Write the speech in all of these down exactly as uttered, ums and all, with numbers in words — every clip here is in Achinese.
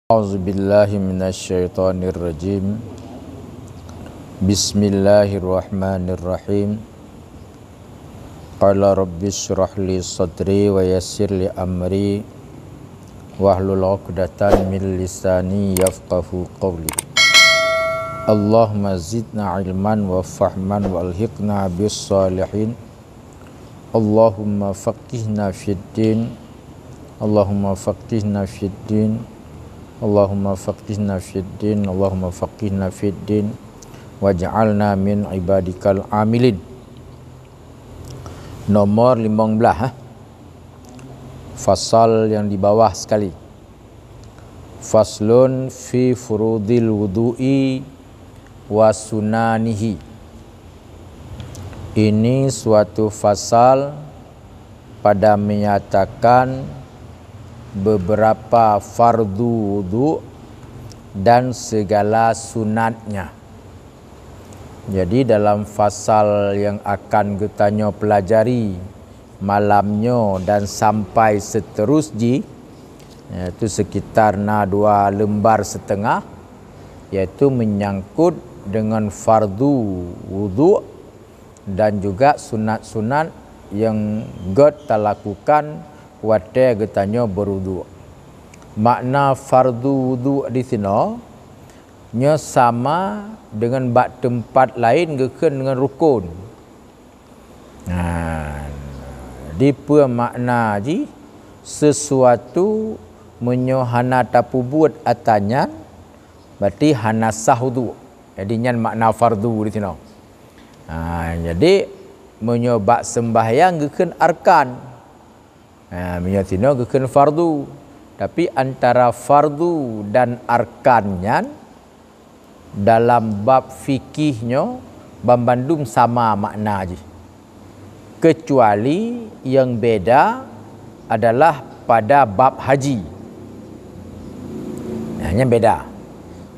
أعوذ بالله من الشيطان الرجيم. بسم الله الرحمن الرحيم. قال رب اشرح لي صدري ويسر لي أمري واحلل عقدة من لساني يفقهوا قولي. اللهم زدنا علما وفهما وألحقنا بالصالحين. اللهم فقهنا في الدين. اللهم فقهنا في الدين. اللهم فقهنا في الدين. اللهم فقهنا في الدين. واجعلنا من عبادك العاملين. Nomor limong blaih, ha? Fasal yang di bawah sekali. Faslun fi furudil wudu'i wa sunanihi. Ini suatu fasal pada menyatakan beberapa fardu wudu dan segala sunatnya. Jadi, dalam fasal yang akan geutanyoe pelajari malam nyoe dan sampai seterus jih, yaitu sekitar na dua lembar setengah, yaitu menyangkut dengan fardu wudu dan juga sunat-sunat yang gét talakukan watée geutanyoe berudu. Makna fardu wudu di sinoe, nyoe sama dengan bak teumpat laén geukheun dengan rukun. Nah, dipeue makna jih? Sesuatu meunyoe hana tapeubuet atra nyan, berarti hana sah wudu. Jadi, nyan makna fardu di sinoe. Ha, jadi, meunyoe bak sembahyang geukheun arkan. Ha, meunyoe sinoe geukheun fardu. Tapi, antara fardu dan arkan nyan, dalam bab fikih nyoe, banmandum sama makna jih. Kecuali yang beda adalah pada bab haji. Nah, nyan beda.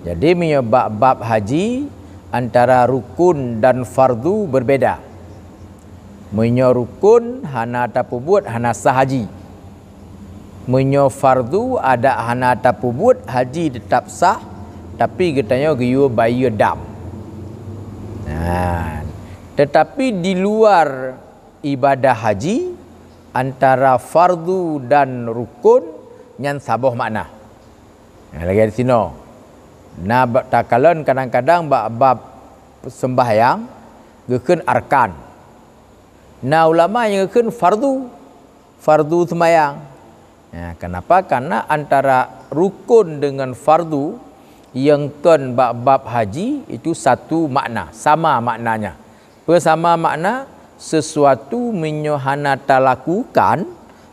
Jadi, meunyoe bab, bab haji, antara rukun dan fardu berbeda. Meunyoe rukun hana tapeubuet, hana sah haji. Meunyoe fardu adak hana tapeubuet, haji teutap sah, tapi geutanyoe geuyue bayeue dam. Nah, tetapi di luar ibadah haji, antara fardu dan rukun nyan saboh makna. Nah, lagée di sinoe. Na ba-, takalon kadang-kadang bak bab sembahyang geukheun arkan. Na ulama nyang geukheun fardu, fardu sembahyang. Nah, kenapa? Karena antara rukun dengan fardu nyang kon bak bab haji itu satu makna, sama maknanya. Peue sama makna? Sesuatu meunyoe hana talakukan,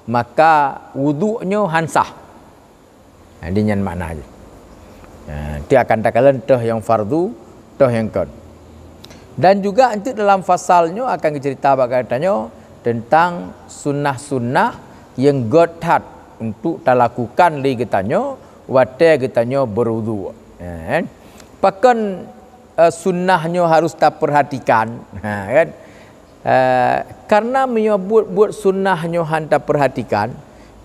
maka wuduk nyoe han sah. Nah, di nyan makna jih. Nah, ti akan takalon toh nyang fardu, toh nyang kon. Dan juga enteuk dalam fasal nyoe akan geuceurita bak geutanyoe teuntang sunnah-sunnah nyang gét that untuk talakukan lé geutanyoe watée geutanyoe berudu. Nah, kan? Pakon, eh, sunnah nyoe harus tapeurhatikan? Ha, kan? Eh, karena meunyoe buet-buet sunnah nyoe han tapeurhatikan,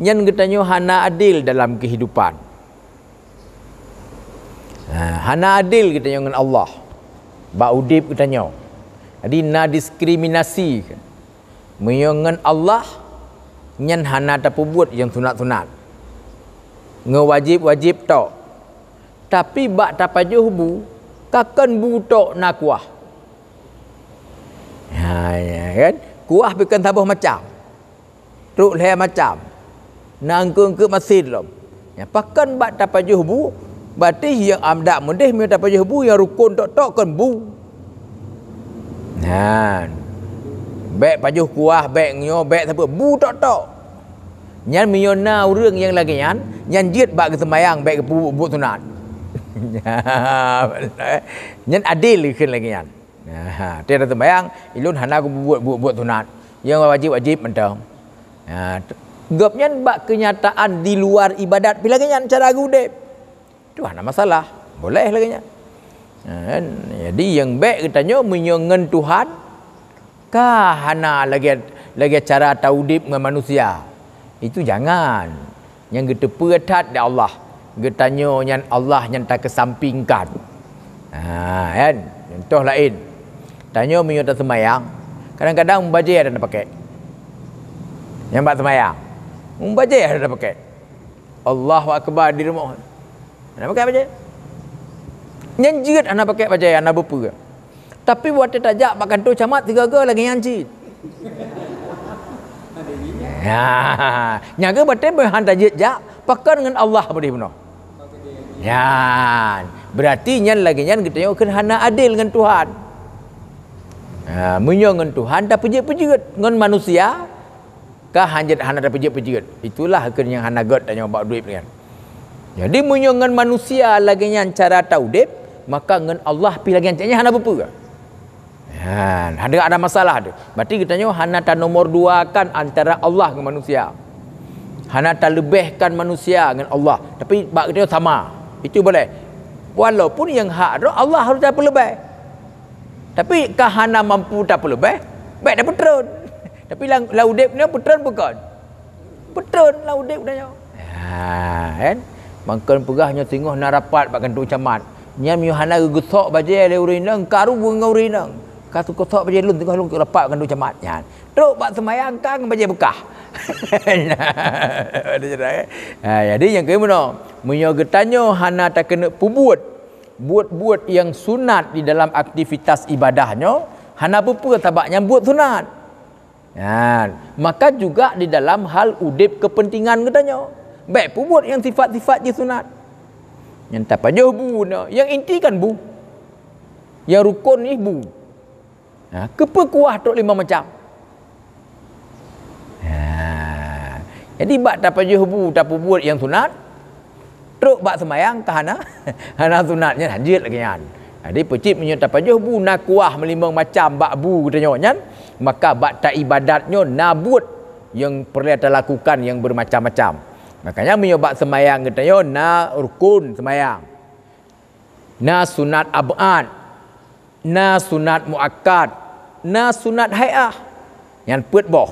nyan geutanyoe hana adil dalam keuhidupan. Eh, hana adil geutanyoe ngon Allah bak udeb geutanyoe. Jadi, na diskriminasi. Meunyoe ngon Allah, nyan hana tapeubuet nyang sunat-sunat. Ngon wajéb-wajéb tok. Tapi bak tapajoh bu, ka kon bu tok na kuah. Ha, ya kan? Kuah pih kon saboh macam. Trok lhée macam. Na eungkôt-eungkôt masin lom. Ya, pakon bak tapajoh bu, berarti nyang am dak meudeh meunyoe tapajoh bu nyang rukon tok-tok kon bu. Nah, bék pajoh kuah, bék nyoe, bék sapeue, bu tok-tok. Nyan meunyoe na ureuëng nyang lagée nyan, nyan jeuet bak geuseumbayang bék geupeubuet buet sunat. Nyan adil kheun lagée nyan. Ha, tiada sembahyang, ilôn hana kubuet buet-buet sunat. Nyang wajéb-wajéb mantong. Ha, gobnyan bak keunyataan di luar ibadat pih lagée nyan cara geudeb. Tu hana masalah. Boleh lagée nyan. Ha, kan? Jadi nyang bék geutanyoe meunyoe ngon Tuhan ka hana lagée, lagée cara taudeb ngon manusia. Itu jangan. Nyang geuteupeue that di Allah. Geutanyoe nyan Allah nyan takeusampingkan. Ha, kan? Contoh laén. Tanyoe meunyoe taseumayang, kadang-kadang bajée ada na pakek. Nyang bak seumayang, bajée ada na pakek. Allahu Akbar di rumoh. Hana pakek bajée. Nyan jeuet hana pakek bajée, hana beupeue. Tapi watée tajak bak kantô camat sigoe-goe lagée nyan cit. Ya, nyan keuh batée meuhan tajeuet jak, pakon ngon Allah beudeh bunoe. Nyan, berarti nyan lagée nyan geutanyoe kheun hana adil ngon Tuhan. Ha, meunyoe ngon Tuhan tapeujeuet-peujeuet, ngon manusia ka hanjeuet hana tapeujeuet-peujeuet. Itulah kheun nyang hana gét tanyoe bak udeb nyan. Jadi meunyoe ngon manusia lagée nyan cara taudeb, maka ngon Allah pih lagée nyan, cit nyan hana beupeue. Ha, hana ada masalah tu. Berarti geutanyoe hana tanomor duakan antara Allah ngon manusia. Hana taleubehkan manusia ngon Allah. Tapi bak geutanyoe sama. Itu boleh. Walaupun nyang hak droe Allah harôh tapeuleubeh. Tapi ka hana mampu tapeuleubeh, bék tapeutreun. Tapi lam, lam udeb nyoe peutreun bukon? Peutreun lam udeb geutanyoe. Ha, kan? Mangkon peugah nyoe singoh na rapat bak kantô camat. Nyan meunyoe hana geugeusok bajée lé ureuëng inong, karu ngon ureuëng inong. Ka geusok bajée lôn singoh lôn rapat bak kantô camat. Nyan. Trok bak seumayang ka ngon bajée beukah. Ha, jadi nyang keuh meunoe, meunyoe geutanyoe hana takeuneuk peubuet buet-buet nyang sunat di dalam aktivitas ibadah nyoe, hana peue-peue sabab nyan buet sunat. Nyan, maka juga di dalam hal udeb keupeuntengan geutanyoe. Bék peubuet nyang sifat-sifat jih sunat. Nyang tapajoh bu nyoe, nyang inti kan bu. Nyang rukon jih bu. Ha, keupeue kuah trok limong macam? Ha, jadi bak tapajoh bu tapeubuet nyang sunat, trok bak seumayang ka hana, hana sunat nyan hanjeuet lagée nyan. Jadi peucit meunyoe tapajoh bu na kuah meulimong macam bak bu geutanyoe nyan, maka bak taibadat nyoe na buet nyang peureulée talakukan nyang beumacam-macam. Makanya meunyoe bak seumayang geutanyoe na rukon seumayang, na sunat ab'ad, na sunat muakkad, na sunat hai'ah. Nyan peuet boh.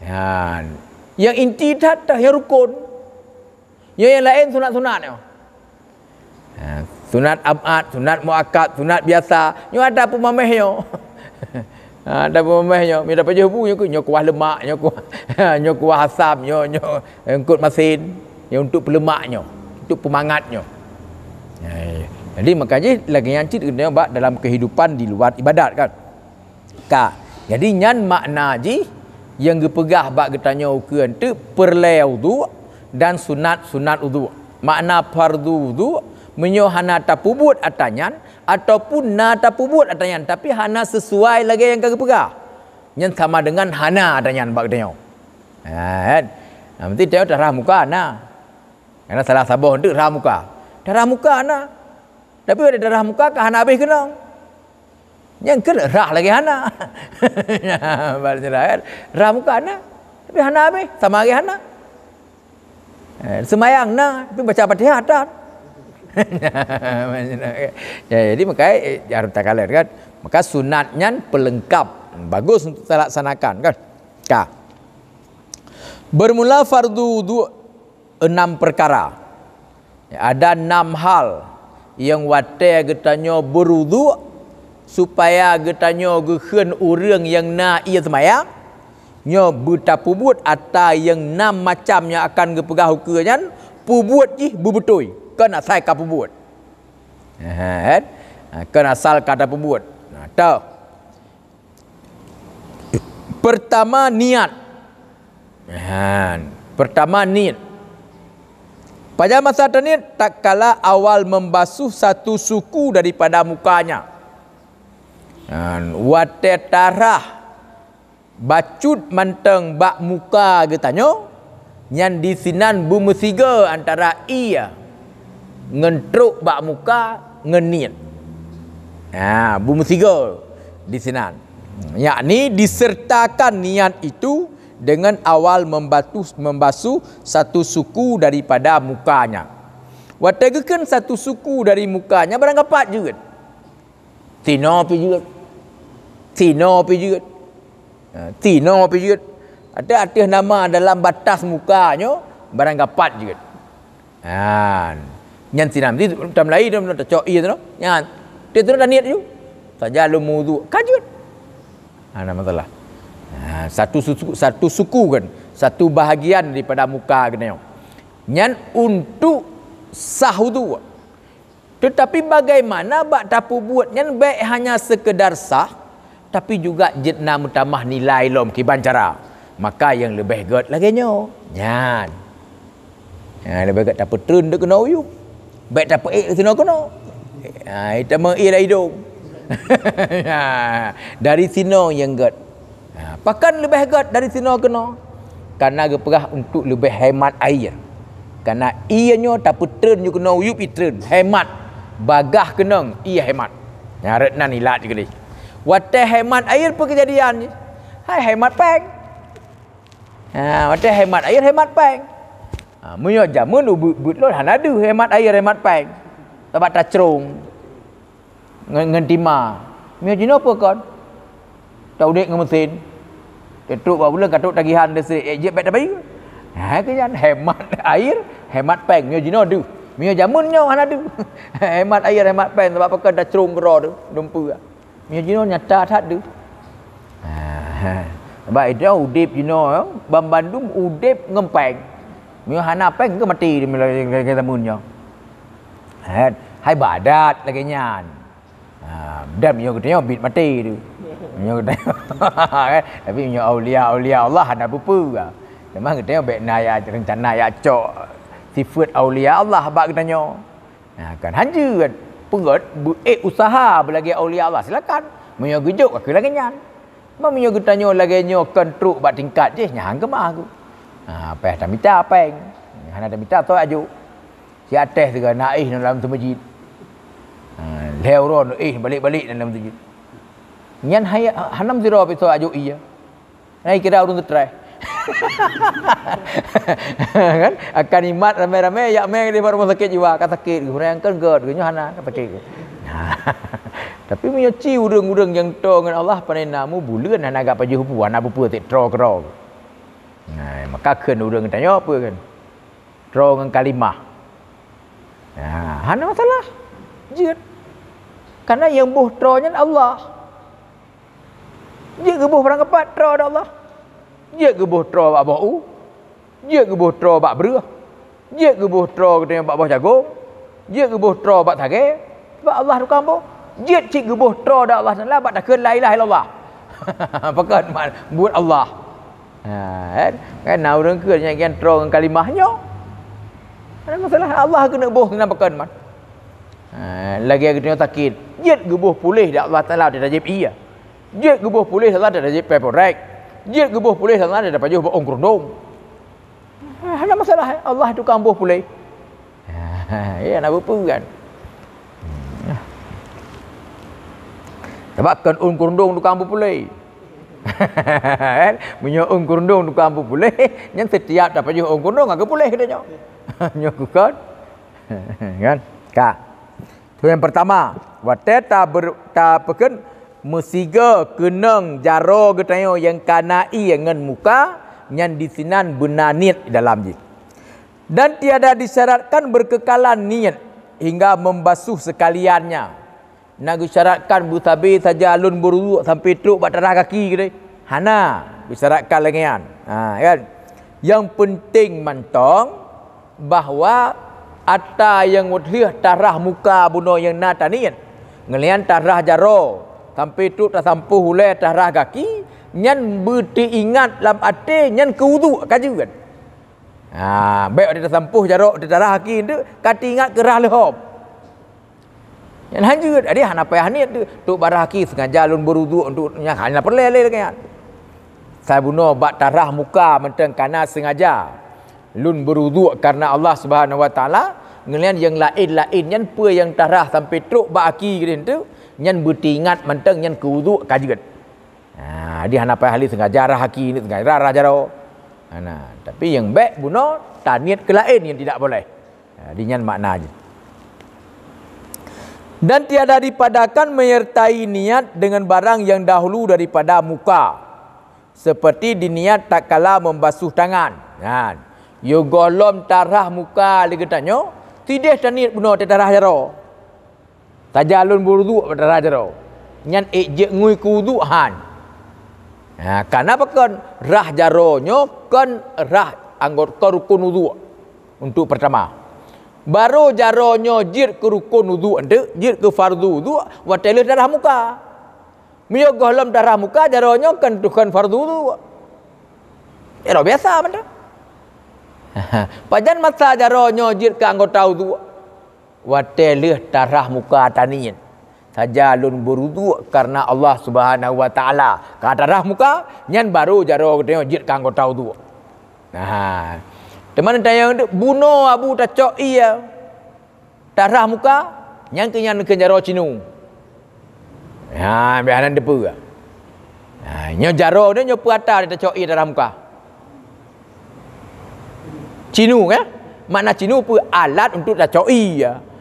Nyan. Nyang inti that, that nyang rukon. Nyang, nyang laén sunat-sunat nyoe. Ha, sunat ab'ad, sunat muakkad, sunat biasa. Nyoe ada peumameh nyoe. Ha, ada peumameh nyoe. Mita pajoh bu nyoe, nyoe kuah lemak, nyoe kuah, nyoe kuah asam, nyoe, nyoe eungkot masin. Nyoe untuk peuleumak nyoe, untuk peumangat nyoe. Ha, jadi maka jih lagée nyan cit geutanyoe bak dalam keuhidupan di luar ibadat kan. Ka. Jadi nyan makna jih nyang geupeugah bak geutanyoe ukeue teuk peureulée udhu dan sunat-sunat udhu. Makna fardu udhu, meunyoe hana tapeubuet atra nyan ataupun na tapeubuet atra nyan tapi hana sisuai lagée nyang ka geupeugah, nyan sama dengan hana atra nyan bak geutanyoe. Ha, kan? Nah, meusti tanyoe tarah muka na. Karena salah saboh teuk rhah muka. Tarah muka na. Tapi ada darah muka ka hana habéh keunong. Nyang keuneuk rhah lagée hana. Bak nyan kan? Rhah muka na, tapi hana habéh, sama lagée hana. Eh, seumayang na, tapi baca Fatihah tan. Ya, jadi maka, eh, harus takalon kan. Maka sunat nyan pelengkap, bagus untuk talaksanakan kan. Ka. Bermula fardu wudu enam perkara. Ada enam hal nyang watée geutanyoe beuruduk supaya geutanyoe geukheun ureuëng nyang na ié seumayang, nyoe beutapeubuet atra nyang nam macam nyang akan geupeugah ukeue nyan, peubuet jih beubeutôi, kon asai ka peubuet. Ha, kan? Ha, kon asal ka tapeubuet. Nah, toh. Pertama, niat. Nah, pertama, niat. Pada masa taniat, tatkala awal membasuh satu suku daripada mukanya. Nah, watée tarah bacut mantong bak muka geutanyoe, nyan disinan beumeusigoe antara ié ngon trok bak muka ngon niet. Ha, beumeusigoe disinan. Yakni disertakan niat itu dengan awal membatu-, membasuh satu suku daripada mukanya. Watée geukheun satu suku dari mukanya, barang kapat jeuet. Tinoe pih jeuet. Tinoe pih jeuet. Ha, tinoe pih jeuet. Ateueh, ateueh nama dalam batas muka nyoe, barang kapat jeuet. Nyan. Nyan sinan. Jadi, tam lain, tam tacok ie tu, nyan. Dia tu dah niat ju. Saja lom wudu. Ka jeuet. Ha, na masalah. Ha, satu suku, satu suku kan. Satu bahagian daripada muka geutanyoe. Nyan untuk sah wudu. Tetapi bagaimana bak tapeubuet nyan bèk hanya sekedar sah, tapi juga jeuet na meutamah nilai lom kiban cara. Maka nyang leubeh gèt lagèe nyoe. Nyan. Ha, leubeh gèt tapeutreun deuk keunoe u yup. Bèk tapeuék sinoe keunoe. Ha, ita meuék lam idong. Ha, dari sinoe nyang gèt. Ha, pakon leubeh gèt dari sinoe keunoe? Karena geupeugah untuk leubeh hemat air. Karena ie nyoe tapeutreun nyoe keunoe u yup itreun, hemat. Bagaih keunong ie hemat. Nyang rot nan ilat jih keudeh. Watèe hemat air peue keujadian jih? Hai hemat pèng. Ha, watèe hemat air, hemat pèng. Ha, meunyoe jameun ubeuet-ubeuet lôn hana deuh hemat air, hemat pèng. Sabab tacrông ngon, ngon tima. Meunyoe jinoe peue kon? Ta udép ngon meusen. Teutrok bak buleuen ka trok tagihan listrik, eh, jeuet bèk tabayeue. Ha, keu nyan hemat air, hemat pèng. Meunyoe jinoe deuh. Meunyoe jameun nyoe hana deuh. Hemat air, hemat pèng, sabab pakon tacrông keudroe teuh, dumpeue. Meunyoe jinoe nyata that deuh. Ha, ha. Sabab itu udép jinoe, banmandum udép ngon pèng. Meunyoe hana pèng, keu maté lagèe, lagèe, lagèe jameun nyoe. Ha, hai ibadat lagèe nyan. Ha, dan meunyoe geutanyoe bit maté tu. Meunyoe geutanyoe, kan? Tapi meunyoe aulia-aulia Allah hana peue-peue. Memang geutanyoe bèk na ya rencana ya cok sifat aulia Allah bak geutanyoe. Ha, kan hanjeuet. Peugöt beuék usaha beulagèe aulia Allah, silakan. Meunyoe geujok ka keu lagèe nyan. Meunyoe geutanyoe lagèe nyoe kon trok bak tingkat jih, nyan keumah ku. Ha, payah tamita pèng. Hana tamita soe ajok. Si ateh sigoe na éh lam seumeujid. Ha, lhèe uroe éh balek-balek lam seumeujid. Nyan hana, hana meusidroe pih soe ajok ie. Nah, kira ureueng stres. Kan? Akan imat ramé-ramé, jak mé di rumoh sakét jiwa, ka sakét, ureueng kan gèt, nyoe hana, ka sakét. Tapi meunyoe ci ureueng-ureueng nyang toe ngon Allah, pane na mubuleuen hana gak pajoh bu, hana peue-peue, trok keudroe. Nah, maka kheun ureueng tanyoe peue kan? Trok ngon kalimah. Nah, hana masalah. Jeuet. Karena nyang boh trok nyan Allah. Jeuet geuboh barang kapat trok bak Allah. Jeuet geuboh trok bak boh u. Jeuet geuboh trok bak breueh. Jeuet geuboh trok geutanyoe bak boh jagong. Jeuet geuboh trok bak sagèe. Bak Allah tukang boh. Jeuet cit geuboh trok bak Allah Taala bak takheun la ilaha illallah. Pakon man buet Allah. Ha, kan? Kan na ureueng kheun nyang gen trok ngon kalimah nyoe. Ada masalah Allah keuneuk boh keunan pakon man. Ha, lagèe geutanyoe sakét, jeuet geuboh puléh bak Allah Taala tajép ie. Jeuet geuboh puléh Allah tajép pepodek. Jeuet geuboh puléh Allah tapajoh bak ôn keurundong. Hana masalah, Allah tukang boh puléh. Ya, na peue kan? Sabab kon ôn keurundong tukang boh puléh. Meunyoe ôn keurundong tukang boh puléh, nyan setiap tapajoh ôn keurundong ka puléh geutanyoe. Nyoe kukon. Kan? Ka. Nyang pertama, watèe ta ber-, ta peukheun meusigoe keunong jaroe geutanyoe nyang ka na ie ngon muka, nyan disinan beuna niet dalam jih. Dan tiada disyaratkan berkekalan niet hingga membasuh sekaliannya. Na geusyaratkan beusabe saja lôn beuruduk sampoe trok bak tarah gaki keudeh. Hana geusyaratkan lagèe nyan. Ha, kan? Nyang peunteng mantong, bahwa ata nyang weueh tarah muka bunoe nyang na taniet, ngon nyan tarah jaroe, sampoe trok tasampôh ulèe tarah gaki, nyan beuteuingat lam até nyan keu uduk ka jeuet. Ha, bèk watèe tasampôh jaroe, tarah gaki tu ka teuingat keu rhah leuhom. Nyan hanjeuet, jadi hana payah niet tu. Trok bak tarah gaki sengaja lôn beuruduk untuk nyan, hana peureulèe lé lagèe nyan. Sabunoe bak tarah muka mantong kana sengaja lôn beuruduk karena Allah Subhanahu Wa Taala, ngon nyan nyang laén-laén nyan peue nyang tarah sampoe trok bak gaki keudeh tu, nyan beuteuingat mantong nyan keu uduk ka jeuet. Ha, jadi hana payah lé sengaja rhah gaki, sengaja rhah jaroe. Hana, tapi nyang bèk bunoe taniet keu laén nyang tidak boleh. Ha, di nyan makna jih. Dan tiada dipadakan menyertai niat dengan barang yang dahulu daripada muka, seperti diniat tatkala membasuh tangan. Nyan. Yôh gohlom tarhah muka lé geutanyoe, sideh taniet bunoe teutarhah jaroe. Saja lôn beuruduk teutarhah jaroe. Nyan ék jeuet ngui keu uduk han. Ha, kana pakon rhah jaroe nyoe kon rhah anggota rukun uduk untuk pertama. Barô jaroe nyoe jeuet keu rukun uduk enteuk, jeuet keu fardu uduk watée lheueh tarhah muka. Meunyoe gohlom tarhah muka, jaroe nyoe kon tukon fardu uduk. Jaroe biasa mantong. Pajan masa jaroe nyoe jeuet keu anggota uduk? Watée lheueh tarhah muka taniet, saja lôn beuruduk kareuna Allah Subhanahu wa Taala. Ka tarhah muka, nyan barô jaroe geutanyoe jeuet keu anggota uduk. Nah, teuma tanyong bunoe abu tacok ie tarhah muka, nyan keuh nyan keu jaroe cinu. Ha, biasa nan depe. Ha, nyoe jaroe nyoe peue ata tacok ie tarhah muka? Cinu, kan? Makna cinu peue? Alat untuk tacok ie.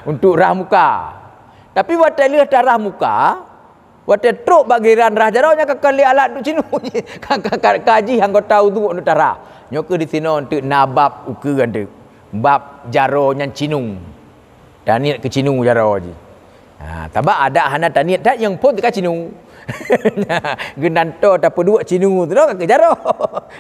Untuk rhah muka. Tapi watée lheueh tarhah muka, watée trok bak giliran rhah jaroe nyan ka kon lé alat untuk cinu. Ka, ka, ka, ka jih anggota uduk untuk tarhah. Nyoe keuh disinoe enteuk na bab ukeue enteuk. Bab jaroe nyan cinu. Taniet keu cinu jaroe jih. Ha, sabab adak hana taniet that nyang phon teuka cinu. Geunan toe tapeuduek cinu tu ka keu jaroe.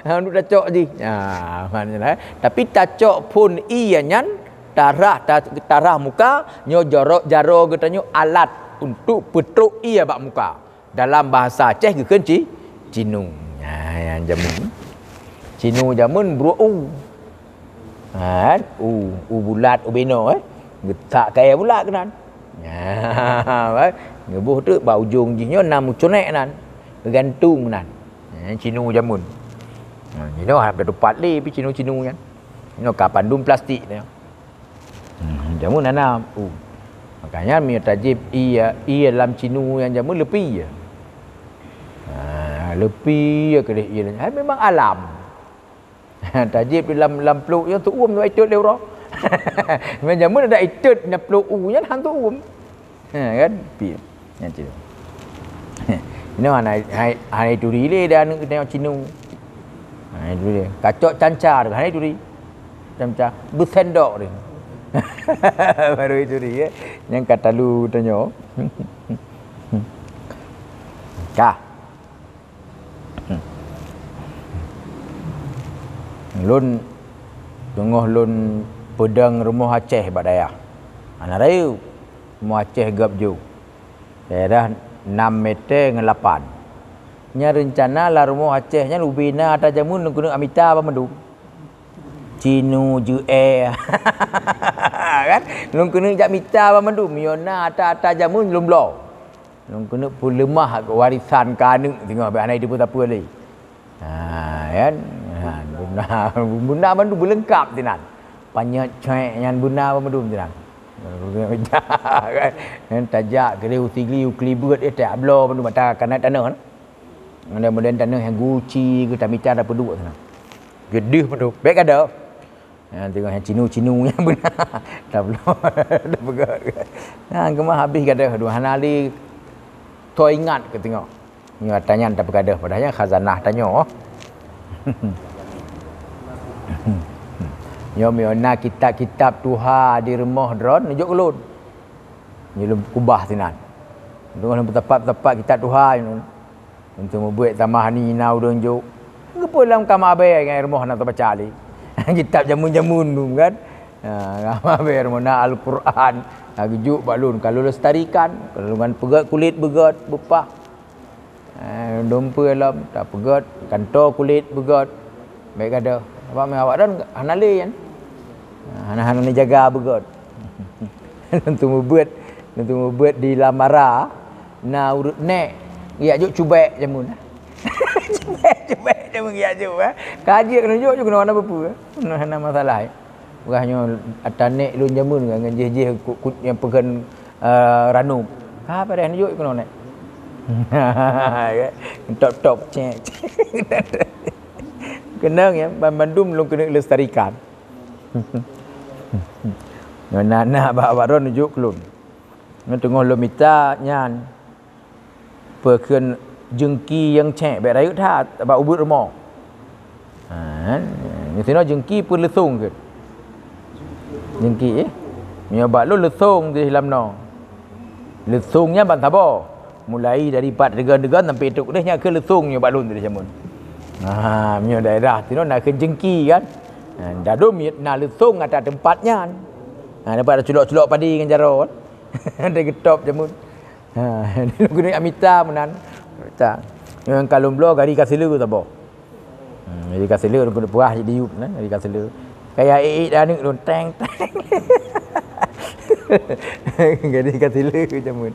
Ha, untuk tacok jih. Ha, maknanya, eh. Tapi tacok phon ie nyan tarhah, ta-, tarhah muka, nyoe jaroe, jaroe geutanyoe alat untuk peutrok ie bak muka. Dalam bahasa Aceh geukheun ci-, cinu. Ha, nyang jameun. Cinu jameun bruek u. Ha, kan? U, u bulat, u binoe, eh. Geutak kayée bulat keunan. Ha, kan? Geuboh teuk bak ujong jih nyoe na meuceunek nan. Geugantung nan. Ha, cinu jameun. Ha, jinoe hana teupat lé pih cinu-cinu nyan. Nyoe ka pandum plastik nyoe. Hmm, jameun hana, uh. Makanya meunyoe tajép ie, ie lam cinu nyang jameun leupie. Ha, leupie keudeh ie. Hai memang alam. Tajép di lam, lam plôk nyan teuuem nyoe itot lé uroe. Meunyoe jameun adak itot na plôk u nyan han teuuem. Ha, kan? Pi. Nyan cit. Inoe hana, hai, hai turi lé dah aneuk geutanyoe cinu. Hai turi lé. Kacok canca tu, hai turi. Canca. Beusendok tu. Baru turi, ya. Nyang ka talu tanyoe. Ka. Lôn teungoh lôn peudong rumoh Aceh bak dayah. Hana rayeuk. Rumoh Aceh gab ju. Daerah nam meter ngon lapan. Nyan reuncana lam rumoh Aceh nyan ubé na ata jameun lôn keuneuk mita banmandum. Cinu jeuet. Kan? Lôn keuneuk jak mita banmandum. Meunyoe na ata-ata jameun lôn bloe. Lôn keuneuk peuleumah warisan keu aneuk singoh, bèk hana jiteupeue sapeue lé. Ha, kan? Ha, beuna, beuna bandum beuleungkap sinan. Panyöt cwek nyan beuna bandum sinan. Kan? Nyan tajak keudeh u Sigli, u Kelibeut, eh, tajak bloe bandum ata kanai tanoh, kan? Model-model tanoh nyang guci, geutamita tapeuduek sinan. Geudeuh bandum. Bèk gadôh. Ha, tengok nyang cinu-cinu nyang beuna. Tabloe, tapeugah. Ha, keumah habéh gadoh, dua hana lé toe ingat keu tengok. Nyoe ata nyan tapeugadoh, padahai nyan khazanah tanyoe. Nyoe meunyoe na kitab-kitab tuha di rumoh droen, neujok keu lôn. Nyoe lôn kubah sinan. Teungoh lôn peusapat-sapat kitab tuha nyoe. Untuk mubuet tamah ni na ureueng jok. Geupeu lam kama abée ngon rumoh na teubaca lé. Kitab jameun-jameun dum kan. Ha, kama abée rumoh na Al-Quran. Ha, geujok bak lôn, ka lôn lestarikan, ka lôn peugöt kulét beugöt, beupah. Eh, dum peue lom, tapeugöt, kanto kulét beugöt. Bèk gadoh. Sabab awak droen hana lé nyan. Hana, hana neujaga beugöt. Lôn teumeubuet, lôn teumeubuet di Lamara, na ureueng nèk, geujak jok cubèk jameun. Cubèk, cubèk jameun geujak jok, eh. Ka jeuet keuneuk jok, jok keunoe hana peue-peue. Hana, hana masalah, eh. Peugah nyoe ata nèk lôn jameun ngon jih-jih kut-kut nyang peukeuen, eh, ranub. Ka padahai neujok keunoe nèk. Top-top, cek, cek. Keunong ya, ban-, bandum lôn keuneuk lestarikan. Ngon na-na bak, bak droen neujok keu lôn. Ngon teungoh lôn mita nyan. Peukheun jeungki nyang cek bèk rayeuk that bak ubeut rumoh. Ha, nyoe sinoe jeungki peue leusong keuh? Jeungki, eh? Meunyoe bak lôn leusong di lam noe. Leusong nyan ban saboh. Mulai dari pat degan-degan sampai trok deh nyan keuh leusong nyoe bak lôn di jameun. Ha, meunyoe daerah sinoe na keuh jeungki kan. Ha, dadum na leusong ata teumpat nyan. Ha, dapat culok-culok padi ngon jaroe kan. Ada geutop jameun. Ha, keuneuk amita meunan. Tak. Nyang ka lôn bloe gari ka sileue saboh. Hmm, gari ka sileue lôn keuneuk peugah cit diyueb nah, gari ka sileue. Kaya ék-ék aneuk lôn teng teng. Gari ka sileue jameun.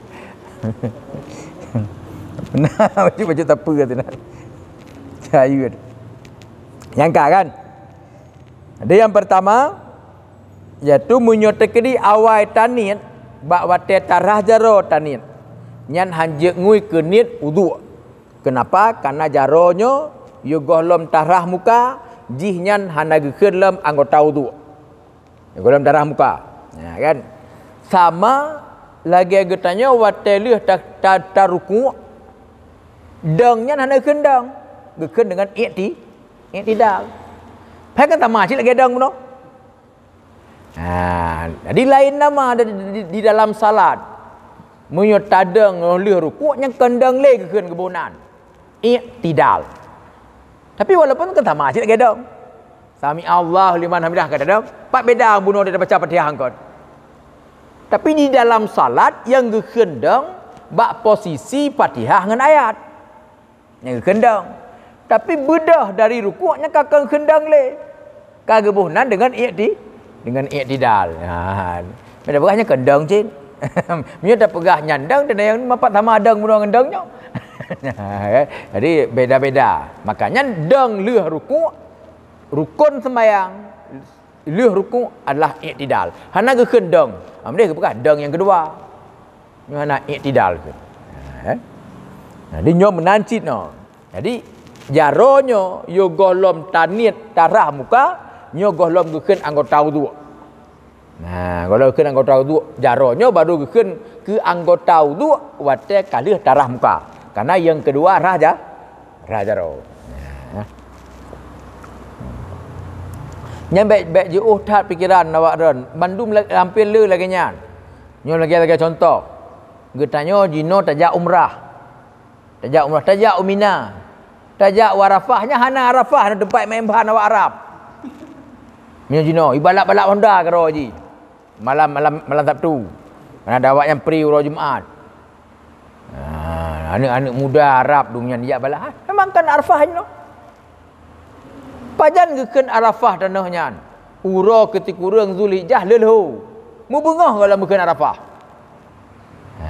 Nah, bacut-bacut sapeue tu nah. Cayut. Nyang ka kan? Ada yang pertama, yaitu meunyoe teukeudi awai taniet bak watée tarhah jaroe taniet, nyan hanjeuet ngui keu niet uduk. Keunapa? Kareuna jaroe nyoe yôh gohlom tarhah muka, jih nyan hana geukheun lom anggota uduk. Yôh gohlom tarhah muka. Ya kan? Sama lagée geutanyoe watée lheueh ta, ta, tarukuk, dong nyan hana geukheun dong. Geukheun deungon ikti, iktidal. Hai kan sama cit lagée dong bunoe. Ha, jadi laén nama di, di, di dalam salat. Meunyoe tadong lheueh rukuk nyan kon dong lé geukheun geuboh nan. Iktidal. Tapi walaupun kan sama cit lagée dong. Sami Allahu liman hamidah ka tadong. Pat beda bunoe tabaca Fatihah angkot. Tapi di dalam salat nyang geukheun dong bak posisi Fatihah ngon ayat. Nyang geukheun dong. Tapi beudôh dari rukuk nyan ka kon kheun dong lé. Ka geuboh nan deungon ikti, deungon iktidal. Ha. Beda peugah nyan kon dong cit. Meunyoe tapeugah nyan dong, dan nyang mapat sama dong bunoe ngon dong nyoe. Jadi beda-beda. Makanya dong lheueh rukuk, rukun sembahyang, lheueh rukuk adalah iktidal. Hana geukheun dong. Ha, meunan geupeugah dong nyang keudua. Nyoe hana iktidal keuh. Ha, eh? Jadi nyoe meunan cit nyoe. Jadi jaroe nyoe yôh gohlom taniet tarhah muka, nyoe gohlom geukheun anggota uduk. Nah, gohlom geukheun anggota uduk, jaroe nyoe baru geukheun keu anggota uduk watée ka lheueh tarhah muka. Kareuna nyang keudua rhah ja, rhah jaroe. Nah. Nyan bék, bék jiôh that pikeran awak droen. Mandum la, hampir le lagée nyan. Nyoe lagée, lagée contoh. Geutanyoe jinoe tajak umrah. Tajak umrah, tajak u Mina. Tajak u Arafah, nyan hana Arafah, na teumpat meu'en ban awak Arab. Meunyoe jinoe, ibalak-balak honda keudroe jih. Malam, malam, malam Sabtu. Karena ada awak nyang pri uroe Jumaat. Ha, aneuk-aneuk muda Arab dum nyan jak balak. Ha, memang kan Arafah jinoe. Pajan geukheun Arafah tanoh nyan? Uroe keu sikureueng Zulhijjah lheuh leuho. Mubeungoh gohlom geukheun Arafah. Ha.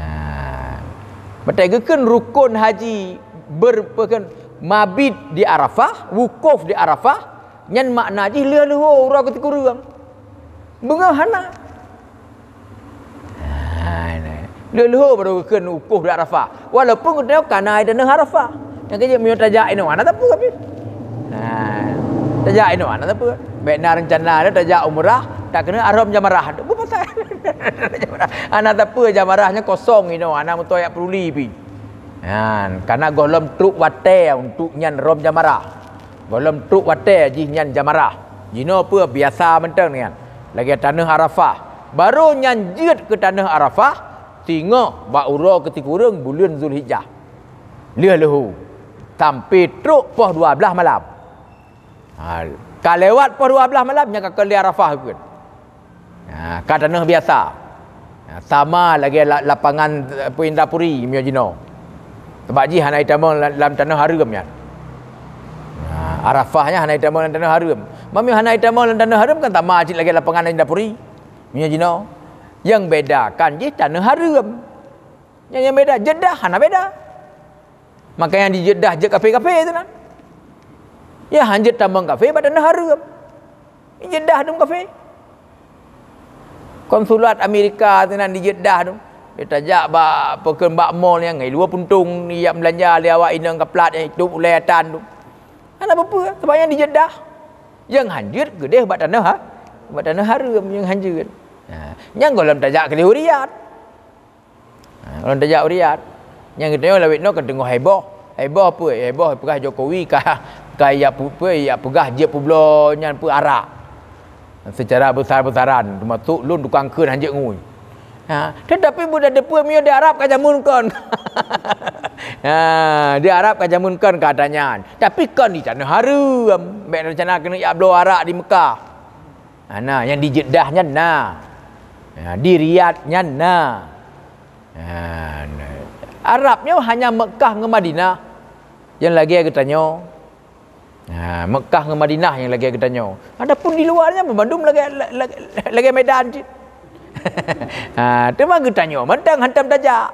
Maté geukheun rukun haji ber-, peukheun mabit di Arafah, wukuf di Arafah, nyan makna jih lheuh leuho uroe keu sikureueng. Beungoh hana. Ha, nah. Lheuh-lheuh baru geukheun wukuf di Arafah. Walaupun geutanyoe ka na i tanoh Arafah. Nyang keuh jeuet meunyoe tajak inoe hana sapeue pih. Ha. Tajak inoe hana sapeue. Bék na reuncana lé tajak umrah, tak keuneuk rhom jamarah. Beupatai. Hana sapeue jamarah nyan kosong inoe, hana meutoyak peuruli pih. Ha, karena gohlom trok watée untuk nyan rhom jamarah. Gohlom trok watée jih nyan jamarah. Jinoe peue biasa mantong nyan. Lagée tanoh Arafah. Barô nyan jeuet keu tanoh Arafah, singoh bak uroe keu sikureueng buleuen Zulhijjah. Lheuh leuho. Sampai trok poh dua blaih malam. Ha, ka lewat poh dua blaih malam, nyan ka keu lé Arafah geukheun. Ha, ka tanoh biasa. Ha, sama lagée la-, lapangan, eh, Indapuri meunyoe jinoe. Sabab jih hana jitamong lam, lam tanoh hareuem nyan. Ha, Arafah nyan hana jitamong lam tanoh hareuem. Meunyoe hana jitamong lam tanoh hareuem kan sama cit lagée lapangan Indapuri meunyoe jinoe. Nyang beda kan jih tanoh hareuem. Nyang, nyang beda, Jeddah hana beda. Makanya di Jeddah jeuet kafé-kafé tu nan. Ya, hanjeuet tamong kafé bak tanoh hareuem. Di Jeddah dum kafé. Konsulat Amerika tu nan di Jeddah tu. Dia tajak bak, peukheun bak mall nyang ngai luwa puntong, ijak meulanja lé awak inong ka plat nyang itôp ulée atan tu. Hana peue-peue, sebab nyang di Jeddah. Nyang hanjeuet keudeh bak tanoh ha-, bak tanoh hareuem nyang hanjeuet. Ha, nyang gohlom tajak keudeh u Riyadh. Ha, lôn tajak u Riyadh. Nyang geutanyoe lawét nyoe ka teungoh heboh. Heboh peue? Heboh peugah Jokowi ka, Kai yak pu-, pu-, yak peugah jeuet peubloe nyan peue arak. Secara besar-besaran, teumasok lôn tukang kheun hanjeuet ngui. Ha, tetapi beuda teupeu miyueb di Arab ka jameun kon. Ha, di Arab ka jameun kon kata nyan. Tapi kon di tanoh hareuem. Bèk rencana keuneuk yak bloe arak di Mekah. Ha, na, nyang di Jeddah nyan na. Ha, di Riyadh nyan na. Ha, na. Arab nyoe hanya Mekah ngon Madinah nyang lagèe geutanyoe. Ha, Mekah ngon Madinah nyang lagèe geutanyoe. Adapun di luwa nyan bandum lagèe, la-, la-, lagèe Medan cit. Ha, teuma geutanyoe mantong hantom tajak.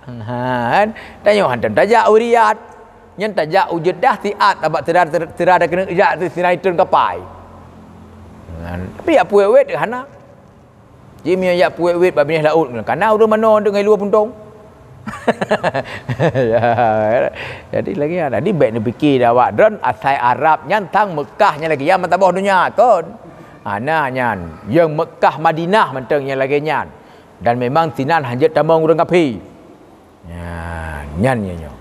Ha, kan? Tanyoe hantom tajak u Riyadh. Nyan tajak u Jeddah siat, sabab sira, sira, sira takeuneuk jak sinan itôn kapai. Ha, tapi yak puwet-wet hana. Ji miyueb yak puwet-wet bak binéh laôt, kana ureueng manoe deungon luwa puntông. Ya, jadi lagèe nyan. Jadi bèk neupike awak droen asai Arab nyan sang Mekah nyan lagèe nyan meusaboh donya, kon. Hana nyan. Nyang Mekah Madinah mantong nyang lagèe nyan. Dan memang sinan hanjeuet tamong ureueng kafé. Nyan, nyan nyoe.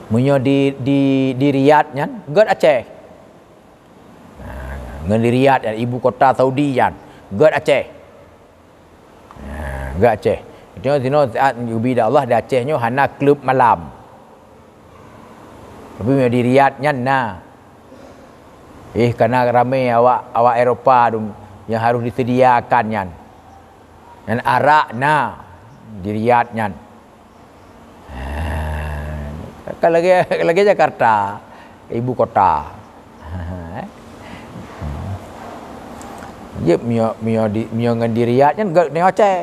Meunyoe di, di, di Riyadh nyan, göt Aceh. Ha, ngon di Riyadh, ibu kota Saudi nyan, göt Aceh. Ha, göt Aceh. Itu sinoe saat geubi Allah di Aceh nyoe hana klub malam. Tapi meunyoe di Riyadh nyan na. Eh, kana ramé awak, awak Eropa tu nyang harus disediakan nyan. Nyan arak na di Riyadh nyan. Ha, kan lagèe, lagèe Jakarta, ibu kota. Ha, eh. Jeuet meunyoe, meunyoe di, meunyoe ngon di Riyadh nyan göt nyoe Aceh.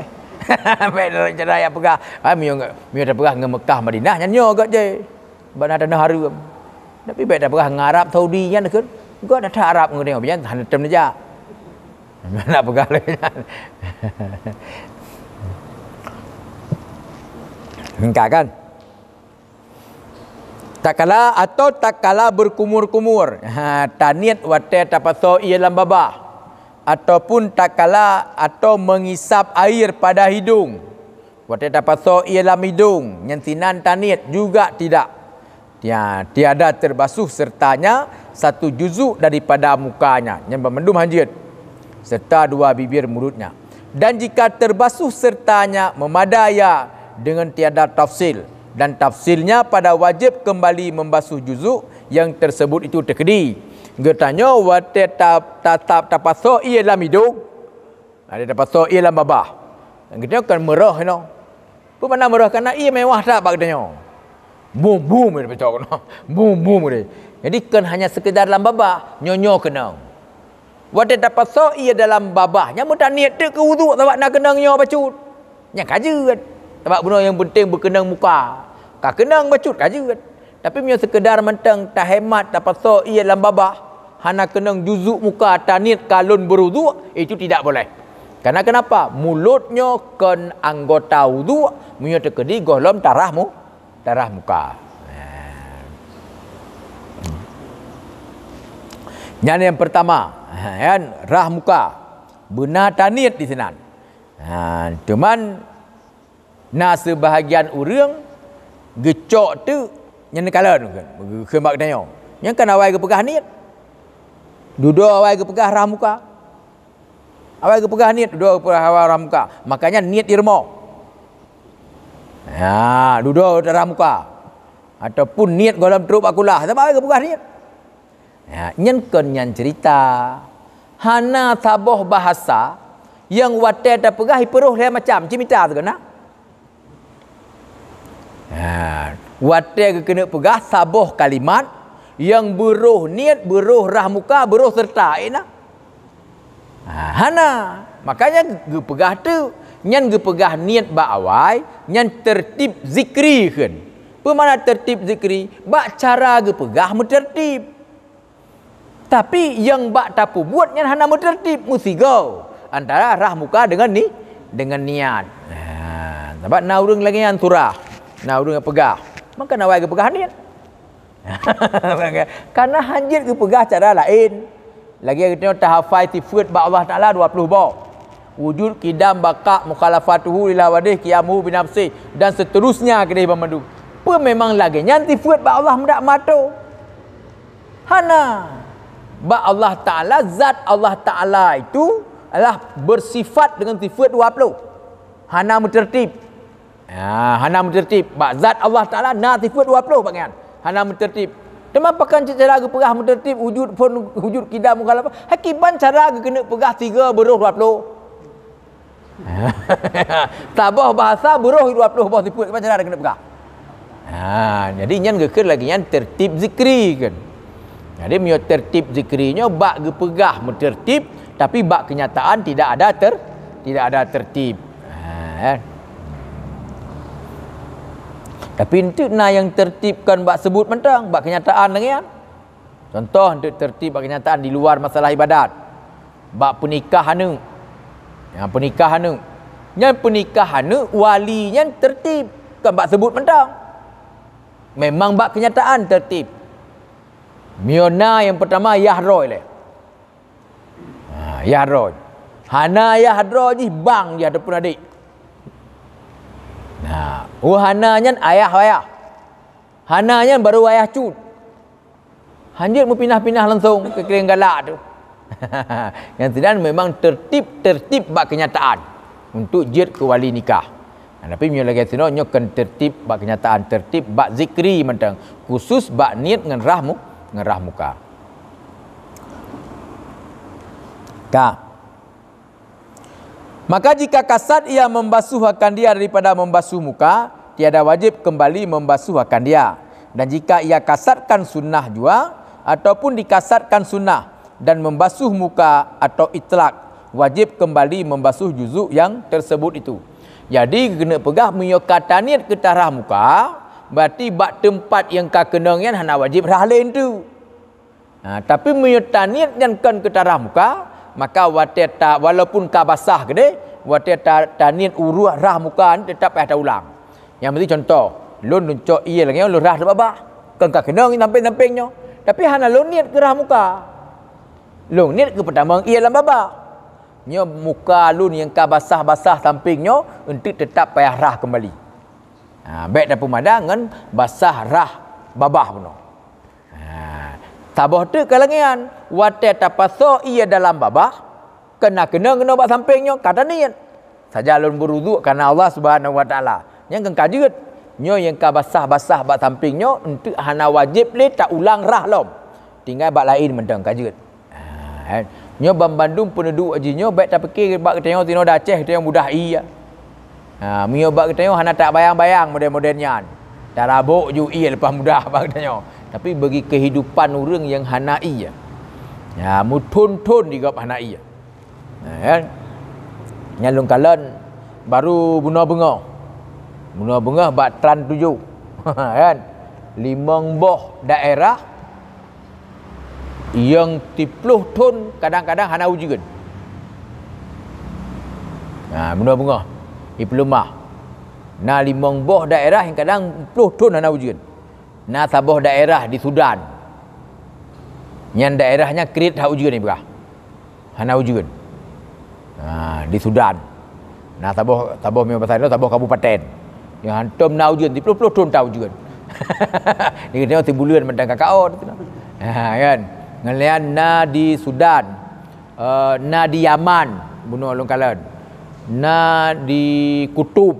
Bèk lôn cara yak peugah. Ha, meunyoe, meunyoe tapeugah ngon Mekah Madinah nyan nyoe göt jih. Bak na tanoh hareuem. Tapi bèk tapeugah ngon Arab Saudi nyan kheun. Göt that Arab ngon nyoe, bijan hana tem neujak. Nak peugah lagèe nyan. Hingga kan? Takala atau takala berkumur-kumur. Ha, taniet watèe tapasoe ié lam babah. Ataupun takala atau mengisap air pada hidung. Watèe tapasoe ié lam idông, nyan sinan taniet juga tidak. Tia-, tiada terbasuh sertanya satu juzuk daripada mukanya, nyan banmandum hanjeuet, serta dua bibir mulutnya. Dan jika terbasuh sertanya memadai ya dengan tiada tafsil, dan tafsilnya pada wajib kembali membasuh juzuk yang tersebut itu terkeudi. Geutanyoe watèe ta-, ta-, ta-, tapasoe ié lam idông, Ada tapasoe ié lam babah. Geutanyoe kan meurôh inoe. Peue makna meurôh? Kana ié mewah that bak geutanyoe. Bum-bum ié tapasoe keunoe. Bum-bum ié. Jadi kon hanya sekedar lam babah, nyoe-nyoe keunong. Watèe tapasoe ié dalam babah, nyan meutaniet teuk keu wudhu sabab na keunong nyoe bacut. Nyan ka jeuet. Sabab bunoe nyang penting beukeunong muka. Ka keunong bacut ka jeuet. Tapi meunyoe seukeudar mantong tahemat tapasoe ié lam babah, hana keunong juzuk muka taniet ka lôn beuruduk, itu tidak boleh. Karena kenapa? Mulot nyoe kon anggota wuduk, meunyoe teukeudi gohlom tarah mu-, tarah muka. Nyan nyang pertama, kan, rah muka. Beuna taniet di sinan. Ha, cuman Na seubahagian ureuëng geucok teuk nyan neukalon, kheun bak geutanyoe. Nyan kan awai geupeugah niet. Dudoe awai geupeugah rhah muka. Awai geupeugah niet, dudoe geupeugah awai rhah muka. Makanya niet di rumoh. Ha, dudoe rhah muka. Ataupun niet gohlom trok bak kulah. Sabab awai geupeugah niet. Ha, nyan kon nyan cerita. Hana saboh bahasa nyang watée tapeugah jipeuroh lhée macam, cit mita sigoe na. Ha, watée geukeuneuk peugah saboh kalimat nyang beuroh niet, beuroh rhah muka, beuroh serta, eh na. Ha, hana. Makanya geupeugah teuk, nyan geupeugah niet bak awai, nyan tertib zikri kheun. Peue makna tertib zikri? Bak cara geupeugah meutertib. Tapi nyang bak tapeubuet nyan hana meutertib, meusigoe antara rhah muka deungon ni-, deungon niet. Ha, sabab na ureuëng lagée nyan surah, na ureuëng peugah, maka na awai geupeugah niet. Karena hanjeuet geupeugah cara laén. Lagée geutanyoe tahafai sifeuet bak Allah Taala dua puluh boh. Wujud, qidam, baqa, mukhalafatuhu lil hawadits, qiyamuhu binafsih, dan seterusnya keudeh banmandum. Peue memang lagée nyan sifeuet bak Allah meudak mato? Hana. Bak Allah Taala, zat Allah Taala itu adalah bersifat dengan sifeuet dua ploh. Hana meuteurtib. Ha, hana meuteurtib. Bak zat Allah Taala na sifeuet dua ploh bak nyan. Hana meuteurtib. Teuma pakon cit cara geupeugah meuteurtib, wujud phon, wujud, qidam, mukhalafah. Hakiban cara geukeuneuk peugah tiga beurôh dua ploh. Saboh bahasa beurôh dua ploh boh sifeuet, kiban cara keuneuk peugah. Ha, jadi nyan geukheun lagée nyan tertib zikri kan. Jadi meunyoe tertib zikri nyoe bak geupeugah meutertib, tapi bak kenyataan tidak ada ter-, tidak ada tertib. Ha, eh. Tapi enteuk na nyang tertib kon bak seubut mantong, bak kenyataan lagée nyan. Contoh, enteuk tertib bak kenyataan di luar masalah ibadat. Bak peunikah aneuk. Ya, peunikah aneuk. Nyan peunikah aneuk wali nyan tertib. Kon bak seubut mantong. Memang bak kenyataan tertib. Meunyoe na nyang peurtama yah droe lé. Ha, yah droe. Hana yah droe jih bang di hadapan adék. Nah, oh hana nyan ayah wayah. Hana nyan barô wayah cut. Hanjeuet meupinah-pinah langsong keu keureung galak tu. Nyang sinan memang tertib-tertib bak kenyataan untuk jeuet keu wali nikah. Nah, tapi meunyoe lagée sinoe nyoe kon tertib bak kenyataan, tertib bak zikri mantong, khusus bak niet ngon rah mu-, ngon rah muka. Ka. Maka jika kasad ia membasuh akan dia daripada membasuh muka, tiada wajib kembali membasuh akan dia. Dan jika ia kasadkan sunnah jua, ataupun dikasadkan sunnah dan membasuh muka atau itlak, wajib kembali membasuh juzuk yang tersebut itu. Jadi, keuneuk peugah meunyoe ka taniet keu tarah muka, berarti bak teumpat nyang ka keunong nyan hana wajéb rhah lé entu. Ha, tapi meunyoe taniet nyan kon keu tarah muka, maka watée ta-, walaupun ka basah keudeh, watée ta-, taniet uruek rhah muka nyan teutap payah taulang. Nyang meusti contoh, lôn neucok ié lagée nyoe lôn rhah di babah. Kon ka keunong sampéng-sampéng nyoe, tapi hana lôn niet keu rhah muka. Lôn niet keu peutamong ié lam babah. Nyoe muka lôn nyang ka basah-basah sampéng nyoe enteuk teutap payah rhah keumbali. Ha, bék tapeumada ngon basah rhah babah bunoe. Ha, saboh teuk ka lagée nyan, watée tapasoe ié dalam babah, kon na keunong keunoe bak sampéng nyoe ka taniet. Saja lôn beuruduk kareuna Allah Subhanahu wa Taala. Nyan kon ka jeuet. Nyoe nyang ka basah-basah bak sampéng nyoe enteuk hana wajéb lé taulang rhah lom. Tinggai bak laén mantong ka jeuet. Ha, kan? Nyoe banmandum peuneuduek jih nyoe bék tapike bak geutanyoe sinoe di Aceh geutanyoe mudah ie. Ha, meunyoe bak geutanyoe hana tabayang-bayang model-model nyan. Tarabok ju ie leupah mudah bak geutanyoe. Tapi bagi kehidupan ureuëng nyang hana ie. Ya, meuthon-thon di gob hana ie. Ha, kan? Nyan lôn kalon baru bunoe beungoh. Bunoe beungoh bak Trans tujoh. Kan? Limong boh daerah nyang siploh thon kadang-kadang hana ujeuen. Ha, bunoe beungoh, di Peuleumah. Na limong boh daerah nyang kadang ploh thon hana ujeuen. Na saboh daerah di Sudan. Nyan daerah nyan kriet that ujeuen ibrah. Hana ujeuen. Ha, di Sudan. Na saboh, saboh meubasan saboh kabupaten. Nyang hantom na ujeuen, siploh-ploh thon tan ujeuen. Di geutanyoe sibuleuen mantong ka kaôt. Ha, kan? Ngon lé nyan na di Sudan, eh, na di Yaman, bunoe lôn kalon. Na di Kutub,